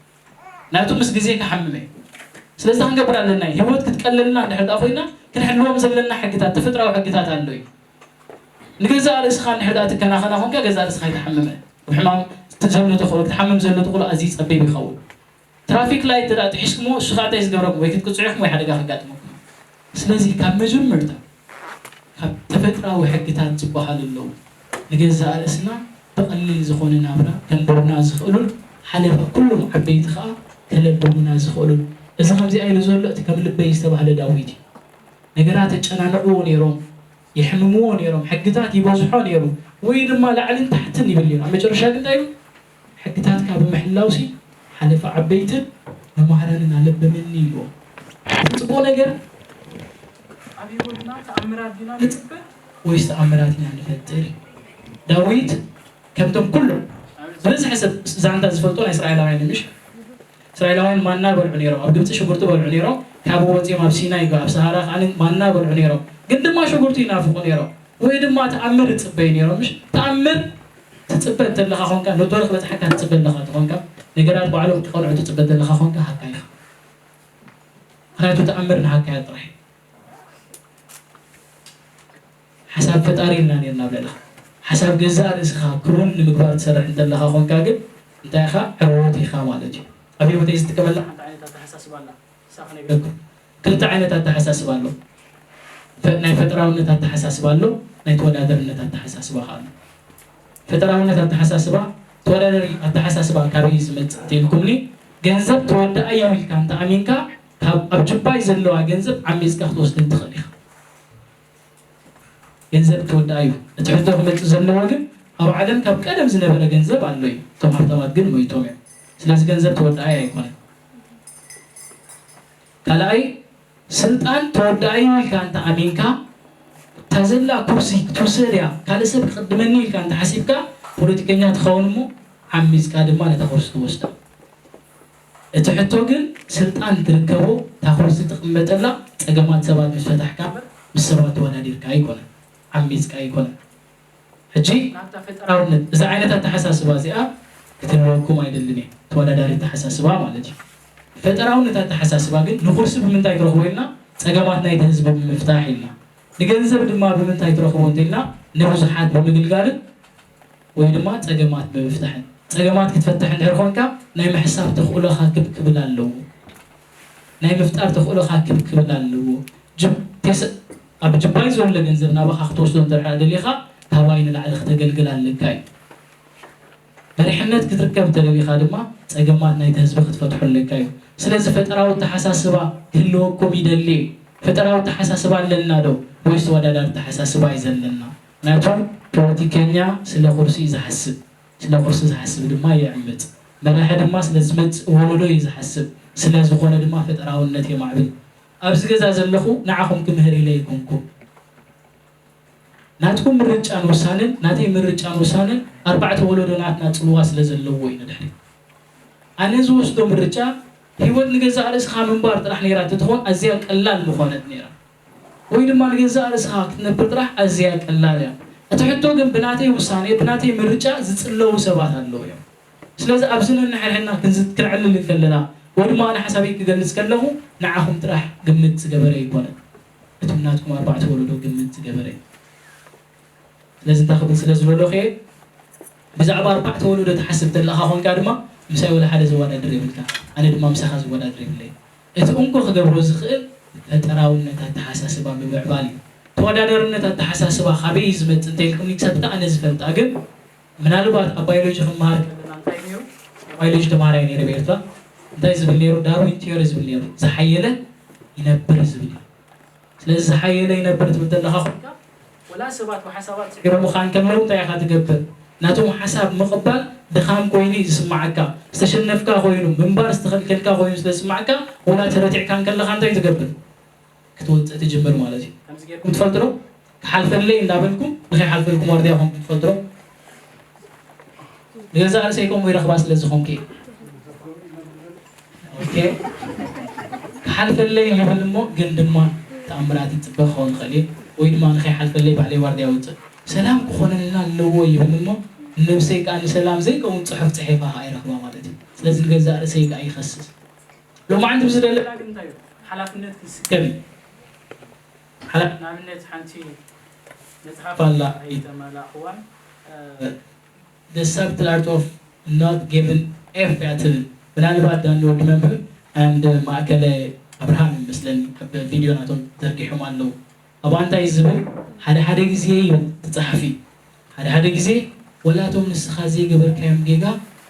ናቱ ምስ ግዜ ክሓምም እዩ። ስለዚ ክንገብር ኣለና እዩ። ህይወት ክትቀለልና እንድሕር ደኣ ኮይና ክንሕልዎም ዘለና ሕግታት፣ ተፈጥራዊ ሕግታት ኣሎ እዩ። ንገዛእ ርእስኻ እንድሕር ደኣ ትከናኸና ኮንካ ገዛእ ርእስኻ ኣይትሓምምን። ብሕማም ዘሎ ተኽእሎ፣ ክትሓምም ዘሎ ተኽእሎ ኣዝዩ ጸቢብ ይኸውን። ትራፊክ ላይት እንተ ደኣ ጥሒስኩሞ፣ እሱ ኸኣ እንታይ ዝገብረኩም? ወይ ክትቅጽዑ ኢኹም ወይ ሓደጋ ከጋጥመኩም። ስለዚ ካብ መጀመርታ ካብ ተፈጥራዊ ሕግታት ዝበሃሉ ኣለዉ። ንገዛእ ርእስና ብቐሊል ዝኾነ ናብራ ከንብሩና ዝኽእሉን ሓለፋ ኩሎም ዓበይቲ ኸኣ ከለብሙና ዝኽእሉን። እዚ ከምዚኣ ኢሉ ዘሎ እቲ ከም ልበይ ዝተባህለ ዳዊት እዩ። ነገራት የጨናንቕዎ ነይሮም፣ የሕምምዎ ነይሮም፣ ሕግታት ይበዝሖ ነይሩ፣ ወይ ድማ ላዕልን ታሕትን ይብል ነይሩ። ኣብ መጨረሻ ግን እንታይ ኢሉ? ሕግታትካ ብምሕላውሲ ሓለፋ ዓበይትን መማህራንን ኣለበመኒ ኢልዎ። እቲ ጽቡቕ ነገር ኣብ ህይወትና ተኣምራት ዲና ንጽበ ወይስ ተኣምራት ኢና ንፈጥር? ዳዊት ከምቶም ኩሎም ዝበዝሐ ሰብ ዛንታ ዝፈልጦ ናይ እስራኤላውያን እዩ፣ ምሽ? እስራኤላውያን ማና በልዑ ነይሮም፣ ኣብ ግብጺ ሽጉርቲ በልዑ ነይሮም፣ ካብ ወጺኦም ኣብ ሲናይ ኣብ ሰሃራ ከኣ ማና በልዑ ነይሮም። ግን ድማ ሽጉርቲ ይናፍቑ ነይሮም፣ ወይ ድማ ተኣምር ይጽበዩ ነይሮም። ምሽ ተኣምር ትጽበ እንተለኻ ኾንካ፣ ነቶ ክበጽሓካ ትጽበ ኣለኻ ተኾንካ፣ ነገራት ባዕሎም ክቐንዑ ትጽበ እንተለኻ ኾንካ፣ ሃካ ኢኻ። ምኽንያቱ ተኣምር ንሃካያ ጥራሕ። ሓሳብ ፈጣሪ ኢልና ነርና ብለልኻ። ሓሳብ ገዛእ ርእስኻ ክውን ንምግባር ትሰርሕ እንተለኻ ኾንካ ግን እንታይ ኢኻ? ዕርወት ኢኻ ማለት እዩ። ኣብ ህይወተይ ዝጥቀመላ ሓንቲ ዓይነት ኣተሓሳስባ ኣላ። ንሳ ክነግረኩም። ክልተ ዓይነት ኣተሓሳስባ ኣሎ። ፈ-፣ ናይ ፈጠራውነት ኣተሓሳስባ ኣሎ፣ ናይ ተወዳደርነት ኣተሓሳስባ ኸኣ ኣሎ። ፈጠራውነት ኣተሓሳስባ፣ ተወዳዳሪ ኣተሓሳስባ ካበይ እዩ ዝመጽእ እንተኢልኩምኒ፣ ገንዘብ ተወዳኣይ እዩ ኢልካ እንተ ኣሚንካ፣ ካብ ኣብ ጅባይ ዘለዋ ገንዘብ ዓሚጽካ ክትወስደን ትኽእል ኢኻ። ገንዘብ ተወዳኣይ እዩ። እቲ ሕቶ ክመጽእ ዘለዎ ግን ኣብ ዓለም ካብ ቀደም ዝነበረ ገንዘብ ኣሎ እዩ። እቶም ሃብታማት ግን ሞይቶም እዮም። ስለዚ ገንዘብ ተወዳኣይ ኣይኮነን። ካልኣይ፣ ስልጣን ተወዳኣይ እዩ ኢልካ እንተ ኣሚንካ፣ እታ ዘላ ኩርሲ ክትውሰድ እያ፣ ካልእ ሰብ ክቕድመኒ ኢልካ እንተ ሓሲብካ፣ ፖለቲከኛ ትኸውን እሞ ዓሚጽካ ድማ ነታ ኩርሲ ትወስዳ። እቲ ሕቶ ግን ስልጣን ትርከቦ፣ እታ ኩርሲ ትቕመጠላ፣ ጸገማት ሰባት ምስ ፈታሕካ እምበር ምስ ሰባት ተወዳዲርካ ኣይኮነን፣ ዓሚጽካ ኣይኮነን። ሕጂ ናብታ ፈጠራውነት፣ እዛ ዓይነት ኣተሓሳስባ እዚኣ ክትህልወኩም ኣይደልን እየ፣ ተወዳዳሪ ኣተሓሳስባ ማለት እዩ። ፈጠራውነት ኣተሓሳስባ ግን ንኩርሲ ብምንታይ ክረኽቦ ኢልና? ጸገማት ናይቲ ህዝቢ ብምፍታሕ ኢልና። ንገንዘብ ድማ ብምንታይ ትረኽቦ እንተኢልና? ንብዙሓት ብምግልጋልን ወይ ድማ ጸገማት ብምፍታሕን። ጸገማት ክትፈትሕ እንድሕር ኾንካ ናይ ምሕሳብ ተኽእሎኻ ክብ ክብል ኣለዎ። ናይ ምፍጣር ተኽእሎኻ ክብ ክብል ኣለዎ። ጅብ-፣ ቴስ-፣ ኣብ ጅባይ ዘሎ ገንዘብ ናባኻ ክትወስዶ እንተ ደኣ ደሊኻ፣ ካባይ ንላዕሊ ክተገልግል ኣለካ እዩ። መሪሕነት ክትርከብ እንተ ደሊኻ ድማ፣ ጸገማት ናይቲ ህዝቢ ክትፈትሖ ኣለካ እዩ። ስለዚ ፈጠራዊ ኣተሓሳስባ ክህልወኩም ይደሊ። ፈጠራዊ ኣተሓሳስባ ኣለና ዶ? ወይስ ተወዳዳሪ ኣተሓሳስባ እዩ ዘለና? ምኽንያቱ ፖለቲከኛ ስለ ኩርሲ እዩ ዝሓስብ። ስለ ኩርሲ ዝሓስብ ድማ ይዕምጽ። መራሒ ድማ ስለ ዝመጽእ ወለዶ እዩ ዝሓስብ። ስለ ዝኾነ ድማ ፈጠራውነት የማዕብል። ኣብዚ ገዛ ዘለኹ ንዓኹም ክምህር ኢለ ኣይኮንኩን። ናትኩም ምርጫን ውሳነን፣ ናተይ ምርጫን ውሳነን ኣርባዕተ ወለዶ ናትና ጽልዋ ስለ ዘለዎ እዩ ንድሕሪት። ኣነ ዝወስዶ ምርጫ ህይወት ንገዛእ ርእስኻ ምንባር ጥራሕ ነይራ እንተትኾን ኣዝያ ቀላል ምኾነት ነይራ። ወይ ድማ ንገዛእ ርእስኻ ክትነብር ጥራሕ ኣዝያ ቀላል እያ። እቲ ሕቶ ግን ብናተይ ውሳኔ፣ ብናተይ ምርጫ ዝጽለዉ ሰባት ኣለዉ እዮም። ስለዚ ኣብዚ ነንሕድሕድና ክንዝ-፣ ክነዕልል እንከለና፣ ወይ ድማ ኣነ ሓሳበይ ክገልጽ ከለኹ ንዓኹም ጥራሕ ግምት ዝገበረ ኣይኮነን። እቶም ናትኩም ኣርባዕተ ወለዶ ግምት ዝገበረ እዩ። ስለዚ እንታይ ክብል ስለ ዝደለኹ እየ፣ ብዛዕባ ኣርባዕተ ወለዶ ትሓስብ ተለኻ ኾንካ ድማ ምሳይ ወላ ሓደ ዘወዳድር የብልካ፣ ኣነ ድማ ምሳኻ ዝወዳድር የብለይ። እቲ እንኮ ክገብሮ ዝኽእል ፈጠራውነት ኣተሓሳስባ ምምዕባል እዩ። ተወዳዳርነት ኣተሓሳስባ ካበይ እዩ ዝመጽእ እንተኢልኩምኒ ክሳብ እታ ኣነ ዝፈልጣ ግን ምናልባት ኣብ ባዮሎጂ ክመሃር ከለና እንታይ ነይሩ? ባዮሎጂ ተማሃራይ ነይረ ኣብ ኤርትራ። እንታይ ዝብል ነይሩ? ዳርዊን ቲዮሪ ዝብል ነይሩ። ዝሓየለ ይነብር ዝብል እዩ። ስለዚ ዝሓየለ ይነብር ትብል ዘለኻ ኮይንካ፣ ወላ ሰባት ብሓሳባት ስዒሮምኻ እንከለዉ እንታይ ኢኻ ትገብር? ናቶም ሓሳብ ምቕባል ድኻም ኮይኑ እዩ ዝስምዓካ። ዝተሸነፍካ ኮይኑ፣ ምንባር ዝተኸልከልካ ኮይኑ ስለ ዝስምዓካ፣ ወላ ተረቲዕካ እንከለኻ እንታይ ትገብር? ክትወጽእ ትጅምር ማለት እዩ። ከምዚ ጌርኩም ትፈልጡ ዶ? ክሓልፈለይ እንዳበልኩም ንኸይሓልፈልኩም ዋርድያ ኮንኩም ትፈልጡ ዶ? ንገዛእ ርእሰይ ከምኡ ይረኽባ ስለ ዝኾንኩ እየ። ኦኬ። ክሓልፈለይ ይብል እሞ ግን ድማ ተኣምራት ይጽበ ክኸውን ይኽእል እዩ። ወይ ድማ ንኸይሓልፈለይ ባዕለይ ዋርድያ ይወጽእ። ሰላም ክኾነልና ኣለዎ ይብል እሞ ነብሰይ ከኣ ንሰላም ዘይከውን ጽሑፍ ጽሒፋ ከኣ ይረኽባ ማለት እዩ። ስለዚ ንገዛእ ርእሰይ ከኣ ይኸስስ። ሎማዓንቲ ብዝደለና ግን እንታይ እዩ? ሓላፍነት ክንስከም እዩ። ሓላ-፣ ንኣብነት ሓንቲ መጽሓፍ ኣላ ኣይተመላእኽዋን፣ እ፣ The Subtle Art of Not Giving F እያ ትብል። ምናልባት ዳኒ ወዲ መምህር and ማእከለ ኣብርሃም ይመስለኒ ኣብ ቪድዮ ናቶም ዘርጊሖም ኣለዉ። ኣብኣ እንታይ እዩ ዝብል? ሓደ ሓደ ግዜ እዩ ትጸሓፊ፣ ሓደ ሓደ ግዜ ወላቶም ንስኻ ዘይገበርካዮም ጌጋ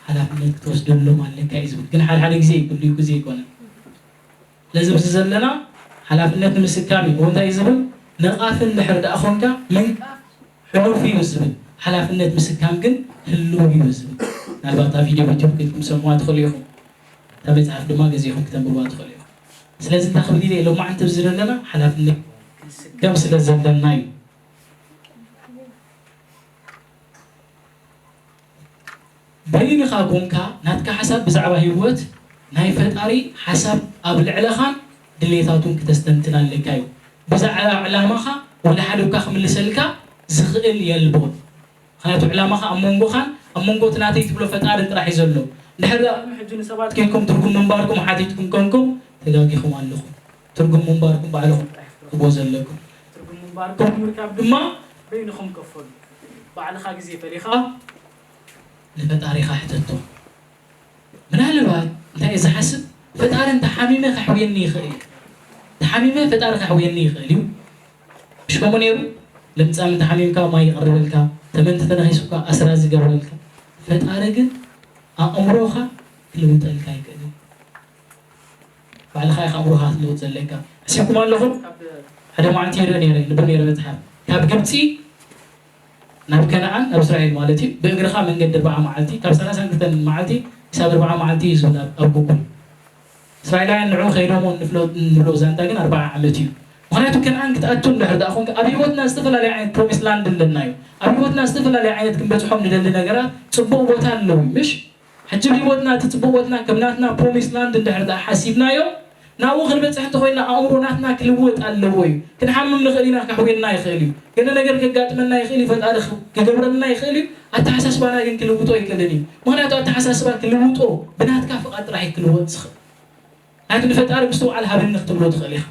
ሓላፍነት ክትወስደሎም ኣለካ እዩ ዝብል። ግን ሓደ ሓደ ግዜ እዩ፣ ኩሉ ግዜ ኣይኮነን። ስለዚ ኣብዚ ዘለና ሓላፍነት ንምስካም እዩ። እንታይ እዩ ዝብል? ነቓፊ እንድሕር ደኣ ኾንካ ምንቃፍ ሕሉፍ እዩ ዝብል፣ ሓላፍነት ምስካም ግን ህሉው እዩ ዝብል። ምናልባት ኣብ ቪድዮ ዩቱብ ክትኩም ሰምዋ ትኽእሉ ኢኹም። እታ መጽሓፍ ድማ ገዚእኹም ክተንብባ ትኽእሉ ኢኹም። ስለዚ እንታይ ክብል ኢለ ሎማዓንቲ ኣብዚ ዘለና ሓላፍነት ክንስከም ስለ ዘለና እዩ። በይንኻ ኮንካ ናትካ ሓሳብ ብዛዕባ ህይወት ናይ ፈጣሪ ሓሳብ ኣብ ልዕለኻን ድሌታቱን ክተስተንትን ኣለካ እዩ። ብዛዕባ ዕላማኻ ወላ ሓደ እኳ ክምልሰልካ ዝኽእል የልቦን። ምኽንያቱ ዕላማኻ ኣብ መንጎኻን ኣብ መንጎ እቲ ናተይ ትብሎ ፈጣርን ጥራሕ እዩ ዘሎ። እንድሕር ደኣ ቅድሚ ሕጂ ንሰባት ኬድኩም ትርጉም ምንባርኩም ሓቲትኩም ኮንኩም ተጋጊኹም ኣለኹም። ትርጉም ምንባርኩም ባዕልኹም ጥራሕ ክትረኽብዎ ዘለኩም። ትርጉም ምንባርኩም ንምርካብ ድማ በይንኹም ከፈሉ። ባዕልኻ ግዜ ፈሊኻ ንፈጣሪኻ ሕተቶ። ምናልባት እንታይ እየ ዝሓስብ፣ ፈጣሪ እንተሓሚመ ከሕውየኒ ይኽእል እዩ። ተሓሚመ ፈጣሪ ከሕውየኒ ይኽእል እዩ። ምሽ ከምኡ ነይሩ? ለምጻም እንተሓሚምካ ማይ ይቕርበልካ፣ ተመን እንተተነኺሱካ ኣስራዚ ይገብረልካ። ፈጣሪ ግን ኣእምሮኻ ክልውጠልካ ኣይክእልን። ባዕልኻ ኢኻ ኣእምሮኻ ክትልውጥ ዘለካ። ሕሲብኩም ኣለኹም? ሓደ መዓልቲ ይርኢ ነይረ፣ ንብብ ነይረ መጽሓፍ። ካብ ግብጺ ናብ ከነኣን፣ ናብ እስራኤል ማለት እዩ። ብእግርኻ መንገዲ ኣርብዓ መዓልቲ፣ ካብ ሰላሳን ክልተን መዓልቲ ክሳብ ኣርብዓ መዓልቲ እዩ ዝብል ኣብ፣ ኣብ ጉጉል። እስራኤላውያን ንዑ ከይዶሞ እንፍሎ-፣ እንብሎ ዛንታ ግን ኣርብዓ ዓመት እዩ። ምኽንያቱ ከነኣን ክትኣቱ እንድሕር ደኣ ኾንካ፣ ኣብ ህይወትና ዝተፈላለየ ዓይነት ፕሮሚስ ላንድ ኣለና እዩ። ኣብ ህይወትና ዝተፈላለየ ዓይነት ክንበጽሖም ንደሊ ነገራት ጽቡቕ ቦታ ኣለዉ እዩ፣ ምሽ? ሕጂ ኣብ ህይወትና እቲ ጽቡቕ ቦትና ከም ናትና ፕሮሚስ ላንድ እንድሕር ደኣ ሓሲብናዮ፣ ናብኡ ክንበጽሕ እንተኾይንና ኣእምሮ ናትና ክልወጥ ኣለዎ እዩ። ክንሓምም ንኽእል ኢና፣ ከሕውየና ይኽእል እዩ። ገለ ነገር ከጋጥመና ይኽእል እዩ፣ ፈጣሪ ክ-፣ ክገብረልና ይኽእል እዩ። ኣተሓሳስባና ግን ክልውጦ ኣይክእልን እዩ። ምኽንያቱ ኣተሓሳስባ ክልውጦ ብናትካ ፍቓድ ጥራሕ እዩ ክልወጥ ዝኽእል። ናይክ ንፈጣሪ ምስትውዓል ሃበኒ ክትብሎ ትኽእል ኢኻ።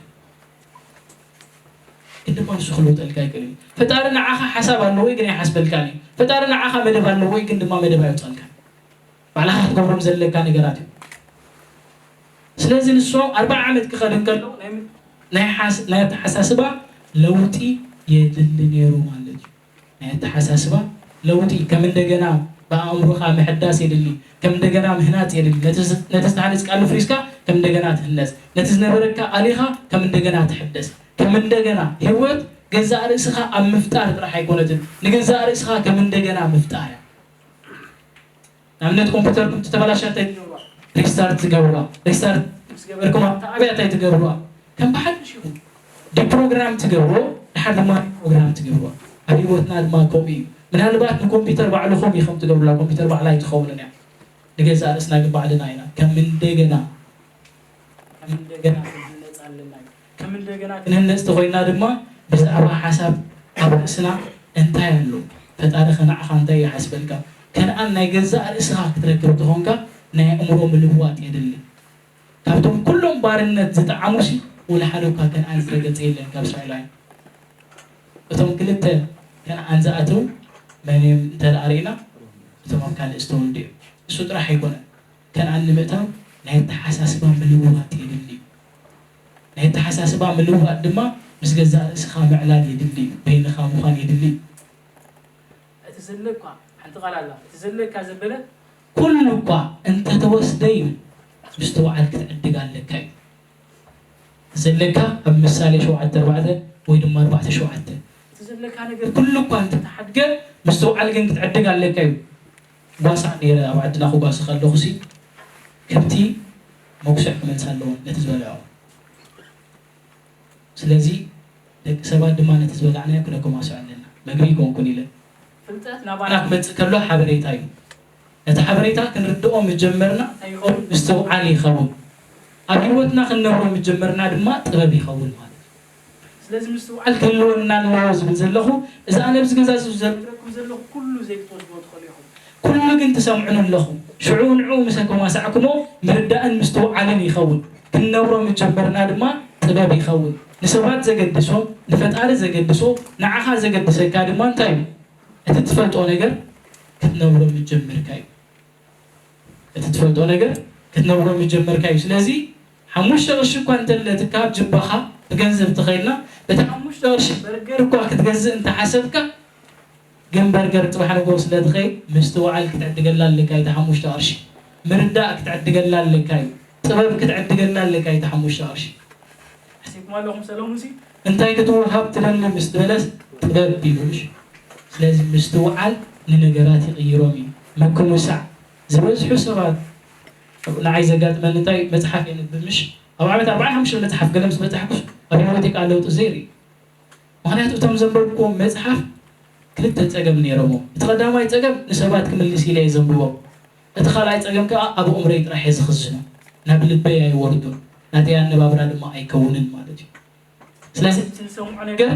ግን ድማ ንሱ ክልውጠልካ ኣይክእልን እዩ። ፈጣሪ ንዓኻ ሓሳብ ኣለዎ እዩ፣ ግን ኣይሓስበልካን እዩ። ፈጣሪ ንዓኻ መደብ ኣለዎ እዩ፣ ግን ድማ መደብ ኣየውጸልካን። ባዕልኻ ክትገብሮም ዘለካ ነገራት እዩ። ስለዚ ንሶም ኣርብዓ ዓመት ክኸድ እንከሎ ናይ ም-፣ ናይ ሓስ-፣ ናይ ኣተሓሳስባ ለውጢ የድሊ ነይሩ ማለት እዩ። ናይ ኣተሓሳስባ ለውጢ ከም እንደገና ብኣእምሮኻ ምሕዳስ የድሊ፣ ከም እንደገና ምህናጽ የድሊ። ነቲ ዝ-፣ ነቲ ዝተሃነጽካሉ ፍሪስካ ከም እንደገና ትህነጽ፣ ነቲ ዝነበረካ ኣሊኻ ከም እንደገና ትሕደስ፣ ከም እንደገና ህይወት ገዛእ ርእስኻ ኣብ ምፍጣር ጥራሕ ኣይኮነትን፣ ንገዛእ ርእስኻ ከም እንደገና ምፍጣር እያ። ንኣብነት ኮምፒውተርኩም ተተበላሸ እንታይ ትገብሩዋ? ሪስታርት ትገብሩዋ። ሪስታርት ምስ ገበርኩም ኣብታ ኣብያ እንታይ ትገብሩዋ? ከም ብሓድሽ ኢኹም ዲፕሮግራም ትገብርዎ፣ ድሓር ድማ ሪፕሮግራም ትገብርዋ። ኣብ ህይወትና ድማ ከምኡ እዩ። ምናልባት ንኮምፒውተር ባዕልኹም ኢኹም ትገብሩላ፣ ኮምፒውተር ባዕላ ኣይትኸውንን እያ። ንገዛእ ርእስና ግን ባዕልና ኢና ከም እንደገና ከም እንደገና ክንህነጽ ኣለና እዩ። ከም እንደገና ክንህነጽ ተኾይንና ድማ ብዛዕባ ሓሳብ ኣብ ርእስና እንታይ ኣሎ? ፈጣሪ ከ ንዓኻ እንታይ ይሓስበልካ? ከነኣን ናይ ገዛእ ርእስኻ ክትረክብ እንተኾንካ ናይ ኣእምሮ ምልዋጥ የድሊ። ካብቶም ኩሎም ባርነት ዝጠዓሙሲ ወላ ሓደ እኳ ከነኣን ዝረገጸ የለን ካብ እስራኤላውያን። እቶም ክልተ ከነኣን ዝኣተው መን እዮም እንተ ደኣ ርኢና፣ እቶም ኣብ ካልእ ዝተወልዱ እዮም። እሱ ጥራሕ ኣይኮነን። ከነኣን ንምእታው ናይ ኣተሓሳስባ ምልውዋጥ የድሊ እዩ። ናይ ኣተሓሳስባ ምልውዋጥ ድማ ምስ ገዛእ ርእስኻ ምዕላል የድሊ እዩ። በይንኻ ምዃን የድሊ እዩ። እቲ ዘለካ፣ ሓንቲ ቃል ኣላ፣ እቲ ዘለካ ዘበለ ኩሉ እኳ እንተተወስደ እዩ ምስትውዓል ክትዕድግ ኣለካ እዩ። ዘለካ ኣብ ምሳሌ ሸውዓተ ኣርባዕተ ወይ ድማ ኣርባዕተ ሸውዓተ። እቲ ዘለካ ነገር ኩሉ እኳ እንተተሓድገ ምስትውዓል ግን ክትዕድግ ኣለካ እዩ። ጓሳ ነይረ ኣብ ዓድና ክጓሲ ከለኹሲ ከብቲ መጉስዕ ክመልሳ ኣለወን ነቲ ዝበልዖ። ስለዚ ደቂ ሰባት ድማ ነቲ ዝበላዕናዮ ክነከማስዖ ኣለና። መግቢ ይኮንኩን ኢለ። ፍልጠት ናባና ክመጽእ ከሎ ሓበሬታ እዩ። ነቲ ሓበሬታ ክንርድኦ ምስ ጀመርና እንታይ ይኸውን? ምስትውዓል ይኸውን። ኣብ ህይወትና ክንነብሮ ምስ ጀመርና ድማ ጥበብ ይኸውን ማለት እዩ። ስለዚ ምስትውዓል ክህልወና ኣለዎ ዝብል ዘለኹ፣ እዚ ኣነ ኣብዚ ገዛ እዚ ዝዘርግረኩም ዘለኹ ኩሉ ዘይክትወስድዎ ትኽእሉ ኢኹም። ኩሉ ግን ትሰምዑን ኣለኹም። ሽዑ ንዕኡ ምስ ኣከማሳዕኩሞ ምርዳእን ምስትውዓልን ይኸውን። ክንነብሮ ምስ ጀመርና ድማ ጥበብ ይኸውን። ንሰባት ዘገድሶም፣ ንፈጣሪ ዘገድሶ፣ ንዓኻ ዘገድሰካ ድማ እንታይ እዩ? እቲ ትፈልጦ ነገር ክትነብሮ ምስ ጀመርካ እዩ። እቲ ትፈልጦ ነገር ክትነብሮ ምጀመርካ እዩ። ስለዚ ሓሙሽተ ቅርሺ እኳ እንተለትካ ኣብ ጅባኻ ብገንዘብ ተኸይድና፣ በቲ ሓሙሽተ ቅርሺ በርገር እኳ ክትገዝእ እንተሓሰብካ፣ ግን በርገር ጽባሕ ንግሆ ስለ ትኸይድ ምስትውዓል ክትዕድገላ ኣለካ እዩ። እቲ ሓሙሽተ ቅርሺ ምርዳእ ክትዕድገላ ኣለካ እዩ። ጥበብ ክትዕድገላ ኣለካ እዩ። እቲ ሓሙሽተ ቅርሺ ሓሲብኩም ኣለኹም ሰለሙን ሲ እንታይ ክትወሃብ ትደሊ ምስ ትበለስ ጥበብ ኢሉ ምሽ። ስለዚ ምስትውዓል ንነገራት ይቕይሮም እዩ። ምክምሳዕ ዝበዝሑ ሰባት ንዓይ ዘጋጥመኒ እንታይ መጽሓፍ የንብብ ምሽ ኣብ ዓመት ኣርባዓ ሓሙሽተ መጽሓፍ ገለ ምስ በጻሕኩስ ኣብ ህይወተይ ከዓ ለውጢ ዘይርኢ። ምክንያቱ እቶም ዘንበብኩዎም መጽሓፍ ክልተ ጸገም ነይሮሞ። እቲ ቀዳማይ ጸገም ንሰባት ክምልስ ኢለ እየ ዘንብቦም። እቲ ካልኣይ ጸገም ከዓ ኣብ ኣእምሮይ ጥራሕ እየ ዝኽዝኖ። ናብ ልበይ ኣይወርዱን። ናተይ ኣነባብራ ድማ ኣይከውንን ማለት እዩ። ስለዚ እቲ ንሰምዖ ነገር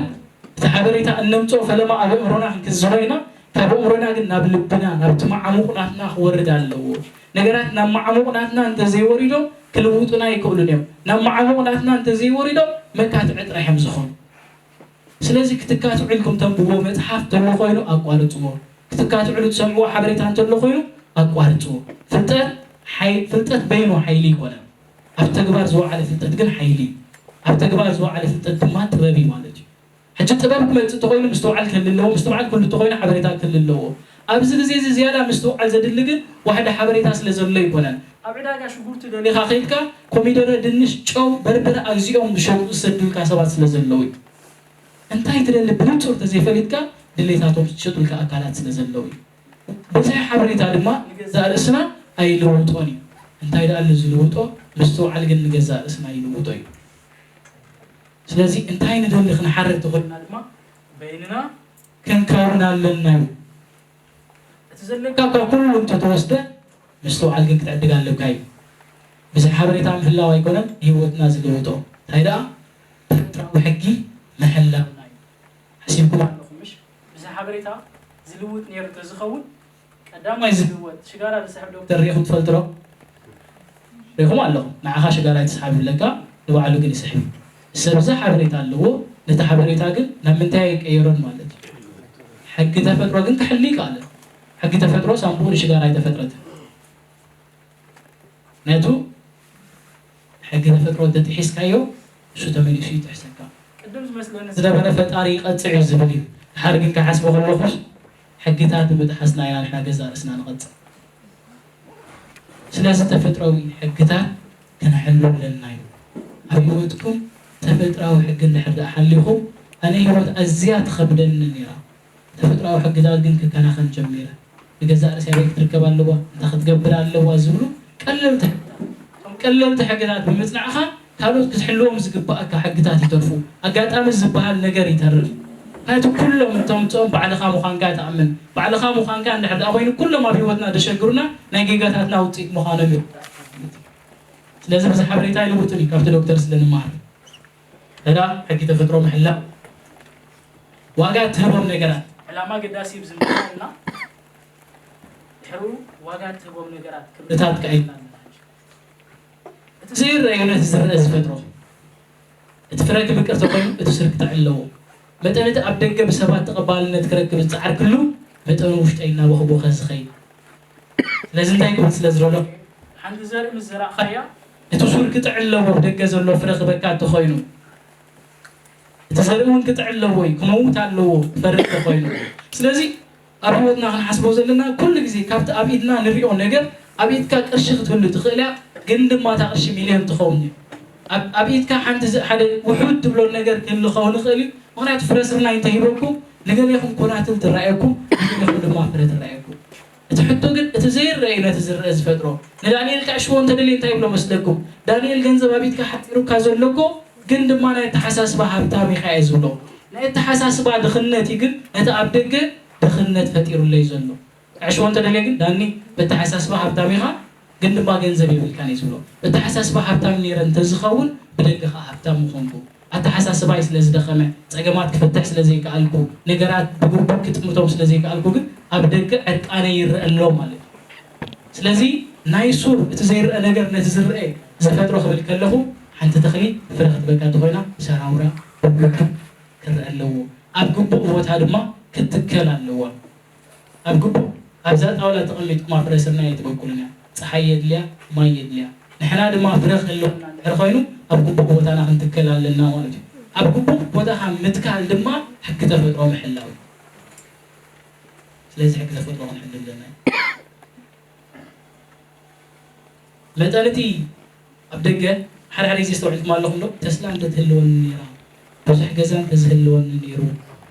እቲ ሓበሬታ እነምፅኦ ፈለማ ኣብ ኣእምሮና ክንክዝኖ ኢና። ካብ ኣእምሮና ግን ናብ ልብና ናብቲ መዓሙቕ ናትና ክወርድ ኣለዎ። ነገራት ናብ መዓሙቕ ናትና እንተዘይወሪዶም ክልውጡና ኣይክእሉን እዮም። ናብ መዓሙቕ ናትና እንተዘይወሪዶም መካትዒ ጥራሕ እዮም ዝኾኑ። ስለዚ ክትካትዑ ኢልኩም ተንብቦ መጽሓፍ ተሎ ኮይኑ ኣቋርጽዎ። ክትካትዑሉ ትሰምዕዎ ሓበሬታ እንተሎ ኮይኑ ኣቋርጽዎ። ፍልጠት ሓይ- ፍልጠት በይኑ ሓይሊ ይኮነ። ኣብ ተግባር ዝወዓለ ፍልጠት ግን ሓይሊ እዩ። ኣብ ተግባር ዝወዓለ ፍልጠት ድማ ጥበብ እዩ ማለት እዩ። ሕጂ ጥበብ ክመጽእ እንተኮይኑ ምስትውዓል ክህሉ ኣለዎ። ምስትውዓል ክህሉ እንተኮይኑ ሓበሬታ ክህሉ ኣለዎ። ኣብዚ ግዜ እዚ ዝያዳ ምስትውዓል ዘድሊ ግን ዋሕዲ ሓበሬታ ስለ ዘሎ ኣይኮነን። ኣብ ዕዳጋ ሽጉርቲ ደሊኻ ከይድካ ኮሚደረ፣ ድንሽ፣ ጨው፣ በርበረ ኣግዚኦም ዝሸጡ ዝሰዱልካ ሰባት ስለ ዘለዉ እዩ። እንታይ ትደሊ ብንጹር ተዘይፈሊጥካ ድሌታቶም ዝሸጡልካ ኣካላት ስለ ዘለዉ እዩ። ብዙሕ ሓበሬታ ድማ ንገዛእ ርእስና ኣይልውጦን እዩ። እንታይ ደኣ ዝልውጦ ምስትውዓል ግን ንገዛእ ርእስና ይልውጦ እዩ። ስለዚ እንታይ ንደሊ ክንሓርር ተኾይና ድማ በይንና ክንከውን ኣለና እዩ። እቲ ዘለካ እኳ ኩሉ እንተተወስደ ምስትውዓል ግን ክትዕድግ ኣለካ እዩ። ብዙሕ ሓበሬታ ምህላው ኣይኮነን ንህይወትና ዝልውጦ። እንታይ ደኣ ተፈጥራዊ ሕጊ ምሕላውና እዩ። ሓሲብኩም ኣለኹም ምሽ? ብዙሕ ሓበሬታ ዝልውጥ ነይሩ እንተዝኸውን ቀዳማይ ዝልወጥ ሽጋራ ዝስሕብ ዶክተር ሪኢኹም ትፈልጡ ዶ? ሪኢኹም ኣለኹም። ንዓኻ ሽጋራ ኣይትስሓብ ይብለካ፣ ንባዕሉ ግን ይስሕብ። ሰብ ብዙሕ ሓበሬታ ኣለዎ፣ ነቲ ሓበሬታ ግን ናብ ምንታይ ኣይቀየሮን ማለት እዩ። ሕጊ ተፈጥሮ ግን ክሕሊ ይከኣል። ሕጊ ተፈጥሮ ሳምቡኡ ንሽጋራ ኣይተፈጥረትን። ምክንያቱ ሕጊ ተፈጥሮ እንተጥሒስካዮ እሱ ተመሊሱ ይጥሕሰካ። ቅድም ዝመስለኒ ዝነበረ ፈጣሪ ይቐፅዕ እዩ ዝብል እዩ። ድሓር ግን ክሓስቦ ከለኹስ ሕግታት ብምጥሓስና ኢና ንሕና ገዛእ ርእስና ንቐፅዕ። ስለዚ ተፈጥራዊ ሕግታት ክነሕሉ ኣለና እዩ። ኣብ ህይወትኩም ተፈጥራዊ ሕጊ እንድሕር ደኣ ሓሊኹም ኣነ ህይወት ኣዝያ ትኸብደኒ ነይራ። ተፈጥራዊ ሕግታት ግን ክከናኸን ጀሚረ። ንገዛእ ርእሲ ኣበይ ክትርከብ ኣለዋ፣ እንታይ ክትገብር ኣለዋ ዝብሉ ቀለልቲ ሕግታት። እቶም ቀለልቲ ሕግታት ብምጽናዕኻ ካልኦት ክትሕልዎም ዝግባኣካ ሕግታት ይተርፉ። ኣጋጣሚ ዝበሃል ነገር ይተርፍ። ምክንያቱ ኩሎም እተምፅኦም ባዕልኻ ምዃንካ ትኣምን። ባዕልኻ ምዃንካ እንድሕር ደኣ ኮይኑ ኩሎም ኣብ ህይወትና ዘሸግሩና ናይ ጌጋታትና ውፅኢት ምዃኖም እዩ። ስለዚ ብዙሕ ሓበሬታ ኣይልውጥን እዩ ካብቲ ዶክተር ስለ ንመሃር። ሕዳ ሕጊ ተፈጥሮ ምሕላው ዋጋ እትህቦም ነገራት ዕላማ ገዳሲ እዩ ዝምልከተና። ድሕሩ ዋጋ እትህቦም ነገራት ክብርታት ከኣይልና ኣለና። እቲ ዘይረኣዩ ነቲ ዝረአ ዝፈጥሮ። እቲ ፍረ ክምቅር ተኮይኑ እቲ ስር ክጥዕል ኣለዎ። መጠን እቲ ኣብ ደገ ብሰባት ተቐባልነት ክረክብ ዝጸዓርክሉ መጠኑ ውሽጠይ እናበኽቦኸ ዝኸይድ። ስለዚ እንታይ ክብል ስለ ዝደሎ ሓንቲ ዘርኢ ምስ ዘራእኻያ እቲ ሱር ክጥዕል ኣለዎ። ብደገ ዘሎ ፍረ ክበካ እንተኾይኑ እቲ ዘርኢ እውን ክጥዕል ኣለዎ እዩ፣ ክመውት ኣለዎ ክፈሪ እንተኾይኑ። ስለዚ ኣብ ህይወትና ክንሓስቦ ዘለና ኩሉ ግዜ ካብቲ ኣብ ኢድና ንሪኦ ነገር ኣብ ኢድካ ቅርሺ ክትህሉ ትኽእል እያ፣ ግን ድማ እታ ቅርሺ ሚልዮን ትኸውን እያ። ኣብ ኢድካ ሓንቲ ሓደ ውሑድ ትብሎ ነገር ክህሉ ክኸውን ይኽእል እዩ። ምኽንያቱ ፍረ ስርናይ እንተሂበኩም ንገሌኹም ኮናትል ትረኣየኩም፣ ንገሌኹም ድማ ፍረ ትረኣየኩም። እቲ ሕቶ ግን እቲ ዘይረኣዩ ነቲ ዝረአ ዝፈጥሮ። ንዳንኤል ከዕሽዎ እንተደልየ እንታይ ይብሎ መስለኩም? ዳንኤል ገንዘብ ኣብ ኢድካ ሓፂሩካ ዘሎ እኮ ግን ድማ ናይ ኣተሓሳስባ ሃብታም ኢኻ እየ ዝብሎ። ናይ ኣተሓሳስባ ድኽነት እዩ ግን ነቲ ኣብ ደገ ድኽነት ፈጢሩለይ ዘሎ። ከዕሽዎ እንተደልየ ግን ዳኒ በተሓሳስባ ሃብታም ኢኻ ግን ድማ ገንዘብ የብልካን እዩ ዝብሎ። በተሓሳስባ ሃብታም ነይረ እንተዝኸውን ብደገ ከዓ ሃብታም ምኾንኩ። ኣተሓሳስባይ ስለ ዝደኸመ፣ ፀገማት ክፈትሕ ስለ ዘይከኣልኩ፣ ነገራት ብግቡእ ክጥምቶም ስለ ዘይከኣልኩ ግን ኣብ ደገ ዕርቃነይ ይረአ ኣሎ ማለት እዩ። ስለዚ ናይ ሱር እቲ ዘይረአ ነገር ነቲ ዝረአ ዝፈጥሮ ክብል ከለኹ ሓንቲ ተኽሊ ፍረ ክትበካ እንተኾይና ሰራውራ ብግቡእ ክረአ ኣለዎ። ኣብ ግቡእ ቦታ ድማ ክትከል ኣለዋ። ኣብ ግቡእ ኣብዛ ጣውላ ተቐሚጥኩም ኣብ ፍረ ስርናይ ኣይትበቁሉን እያ። ፀሓይ የድልያ፣ ማይ የድልያ። ንሕና ድማ ፍረ ክህልወና እንድሕር ኮይኑ ኣብ ግቡእ ቦታና ክንትከል ኣለና ማለት እዩ። ኣብ ግቡእ ቦታኻ ምትካል ድማ ሕጊ ተፈጥሮ ምሕላው እዩ። ስለዚ ሕጊ ተፈጥሮ ክንሕሉ ኣለና እዩ። መጠን እቲ ኣብ ደገ ሓደ ሓደ ግዜ ዝተውዕልኩም ኣለኹም ዶ? ተስላ እንተትህልወኒ ነይራ፣ ብዙሕ ገዛ እንተዝህልወኒ ነይሩ፣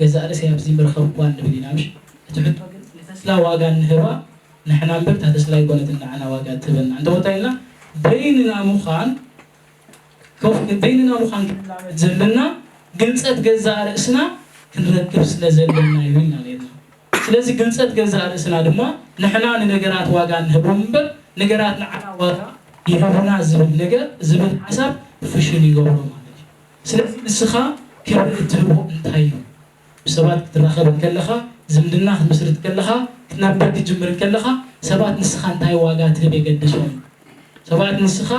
ገዛእ ርእሰይ ኣብዚ ምረኸብኳ ንብል ኢና ምሽ? እቲ ሕቶ ግን ንተስላ ዋጋ እንህባ ንሕና እምበር እታ ተስላ ኣይኮነትን ንዓና ዋጋ ትህበና። እንተወታ ኢልና በይንና ምዃን ከፍ በይንና ምዃን ክንላመድ ዘለና ግልጸት ገዛእ ርእስና ክንረክብ ስለ ዘለና እዩ ኢልና ነርና። ስለዚ ግልጸት ገዛእ ርእስና ድማ ንሕና ንነገራት ዋጋ ንህቦም እምበር ነገራት ንዓና ዋጋ ይህቡና ዝብል ነገር ዝብል ሓሳብ ፍሽል ይገብሮ ማለት እዩ። ስለዚ ንስኻ ክብሪ እትህቦ እንታይ እዩ? ብሰባት ክትራኸብ እንከለኻ፣ ዝምድና ክትምስርት ከለኻ፣ ክትነብር ክትጅምር እንከለኻ ሰባት ንስኻ እንታይ ዋጋ ትህብ የገድሶም እዩ። ሰባት ንስኻ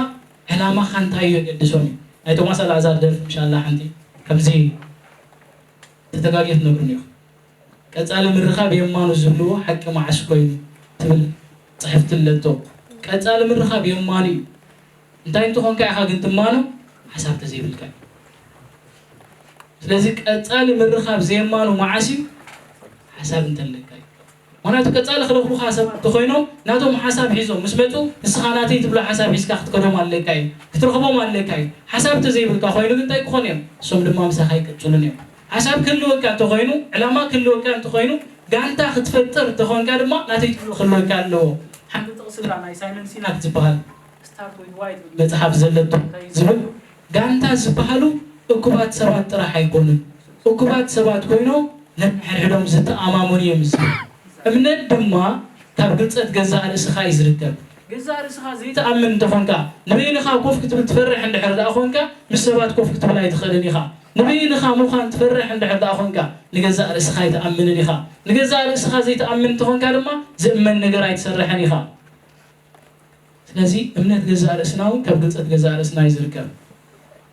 ዕላማኻ እንታይ እዩ የገድሶም እዩ። ናይ ቶማስ ኣልኣዛር ደርፊ ምሻላ ሓንቲ ከምዚ ተተጋግየ ትነግሩኒ ኢኹም። ቀጻሊ ምርኻብ የማኑ ዝብልዎ ሓቂ መዓስ ኮይኑ ትብል ጽሕፍቲ ኣለቶ። ቀጻሊ ምርኻብ የማኑ እዩ። እንታይ እንተኾንካ ኢኻ ግን ትማኖ ሓሳብ ተዘይብልካ እዩ። ስለዚ ቀጻሊ ምርኻብ ዘየማኑ መዓስ እዩ ሓሳብ እንተለካ እዩ። ምክንያቱ ቀጻሊ ክረኽቡኻ ሰባት እንተኾይኖም ናቶም ሓሳብ ሒዞም ምስ መፁ ንስኻ ናተይ ትብሎ ሓሳብ ሒዝካ ክትከዶም ኣለካ እዩ ክትረኽቦም ኣለካ እዩ። ሓሳብ እንተዘይብልካ ኮይኑ ግን እንታይ ክኾኑ እዮም? እሶም ድማ ምሳኻ ይቅፅሉን እዮም። ሓሳብ ክህልወካ እንተኾይኑ ዕላማ ክህልወካ እንተኾይኑ ጋንታ ክትፈጥር እንተኾንካ ድማ ናተይ ትብሎ ክህልወካ ኣለዎ። ሓንቲ ጥቕሲ እዛ ናይ ሳይመን ሲናክ ዝበሃል ስታርት ዊዝ ዋይ መፅሓፍ ዘለቶ ዝብል ጋንታ ዝበሃሉ እኩባት ሰባት ጥራሕ ኣይኮኑን። እኩባት ሰባት ኮይኖም ነንሕድሕዶም ዝተኣማመኑ እዮም ዝብል። እምነት ድማ ካብ ግልፀት ገዛእ ርእስኻ እዩ ዝርከብ። ገዛእ ርእስኻ ዘይትኣምን እንተኾንካ ንበይንኻ ኮፍ ክትብል ትፈርሕ እንድሕር ደኣ ኾንካ ምስ ሰባት ኮፍ ክትብል ኣይትኽእልን ኢኻ። ንበይንኻ ምዃን ትፈርሕ እንድሕር ደኣ ኾንካ ንገዛእ ርእስኻ ኣይትኣምንን ኢኻ። ንገዛእ ርእስኻ ዘይትኣምን እንተኾንካ ድማ ዝእመን ነገር ኣይትሰርሕን ኢኻ። ስለዚ እምነት ገዛእ ርእስና እውን ካብ ግልፀት ገዛእ ርእስና እዩ ዝርከብ።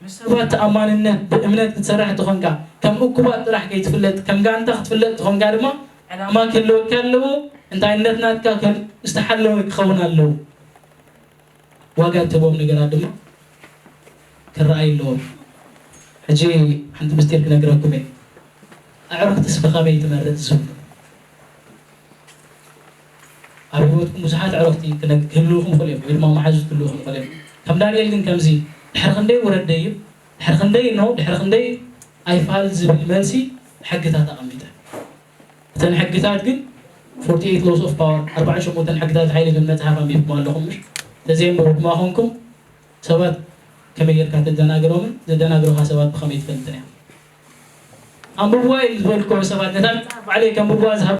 ምስ ሰባት ተኣማንነት ብእምነት ክትሰርሕ ተኾንካ ከም እኩባት ጥራሕ ከይትፍለጥ ከም ጋንታ ክትፍለጥ ተኾንካ ድማ ዕላማ ክህልወካ ኣለዎ። እንታይነት ናትካ ከም ዝተሓለወ ክኸውን ኣለዎ። ዋጋ እትህቦም ነገራት ድማ ክረኣዩ ኣለዎም። ሕጂ ሓንቲ ምስጢር ክነግረኩም እየ። ኣዕሩኽትስ ብኸመይ ትመርጽ ዝብሉ ኣብ ህይወትኩም ብዙሓት ኣዕሩኽቲ ክህልውኹም ይኽእሉ እዮም ወይ ድማ መሓዙት ክህልውኹም ይኽእሉ እዮም። ከም ዳንኤል ግን ከምዚ ድሕሪ ክንደይ ውረድ ደይብ ድሕሪ ክንደይ ኖ ድሕሪ ክንደይ ኣይፋል ዝብል መልሲ ሕግታት ኣቐሚጠ። እተን ሕግታት ግን forty eight laws of power ኣርባዓን ሸሞንተን ሕግታት ሓይሊ ዝብል መጽሓፍ ኣንቢብኩም ኣለኹም ምሽ? ተዘየንበብኩማ ኮንኩም ሰባት ከመይ ጌርካ ተደናግሮምን ዘደናግሩኻ ሰባት ብኸመይ ትፈልጥን እያ? ኣንብብዋ ኢሉ ዝበልኮ ሰባት ነታ መጽሓፍ ባዕለይ ከንብብዋ ዝሃብ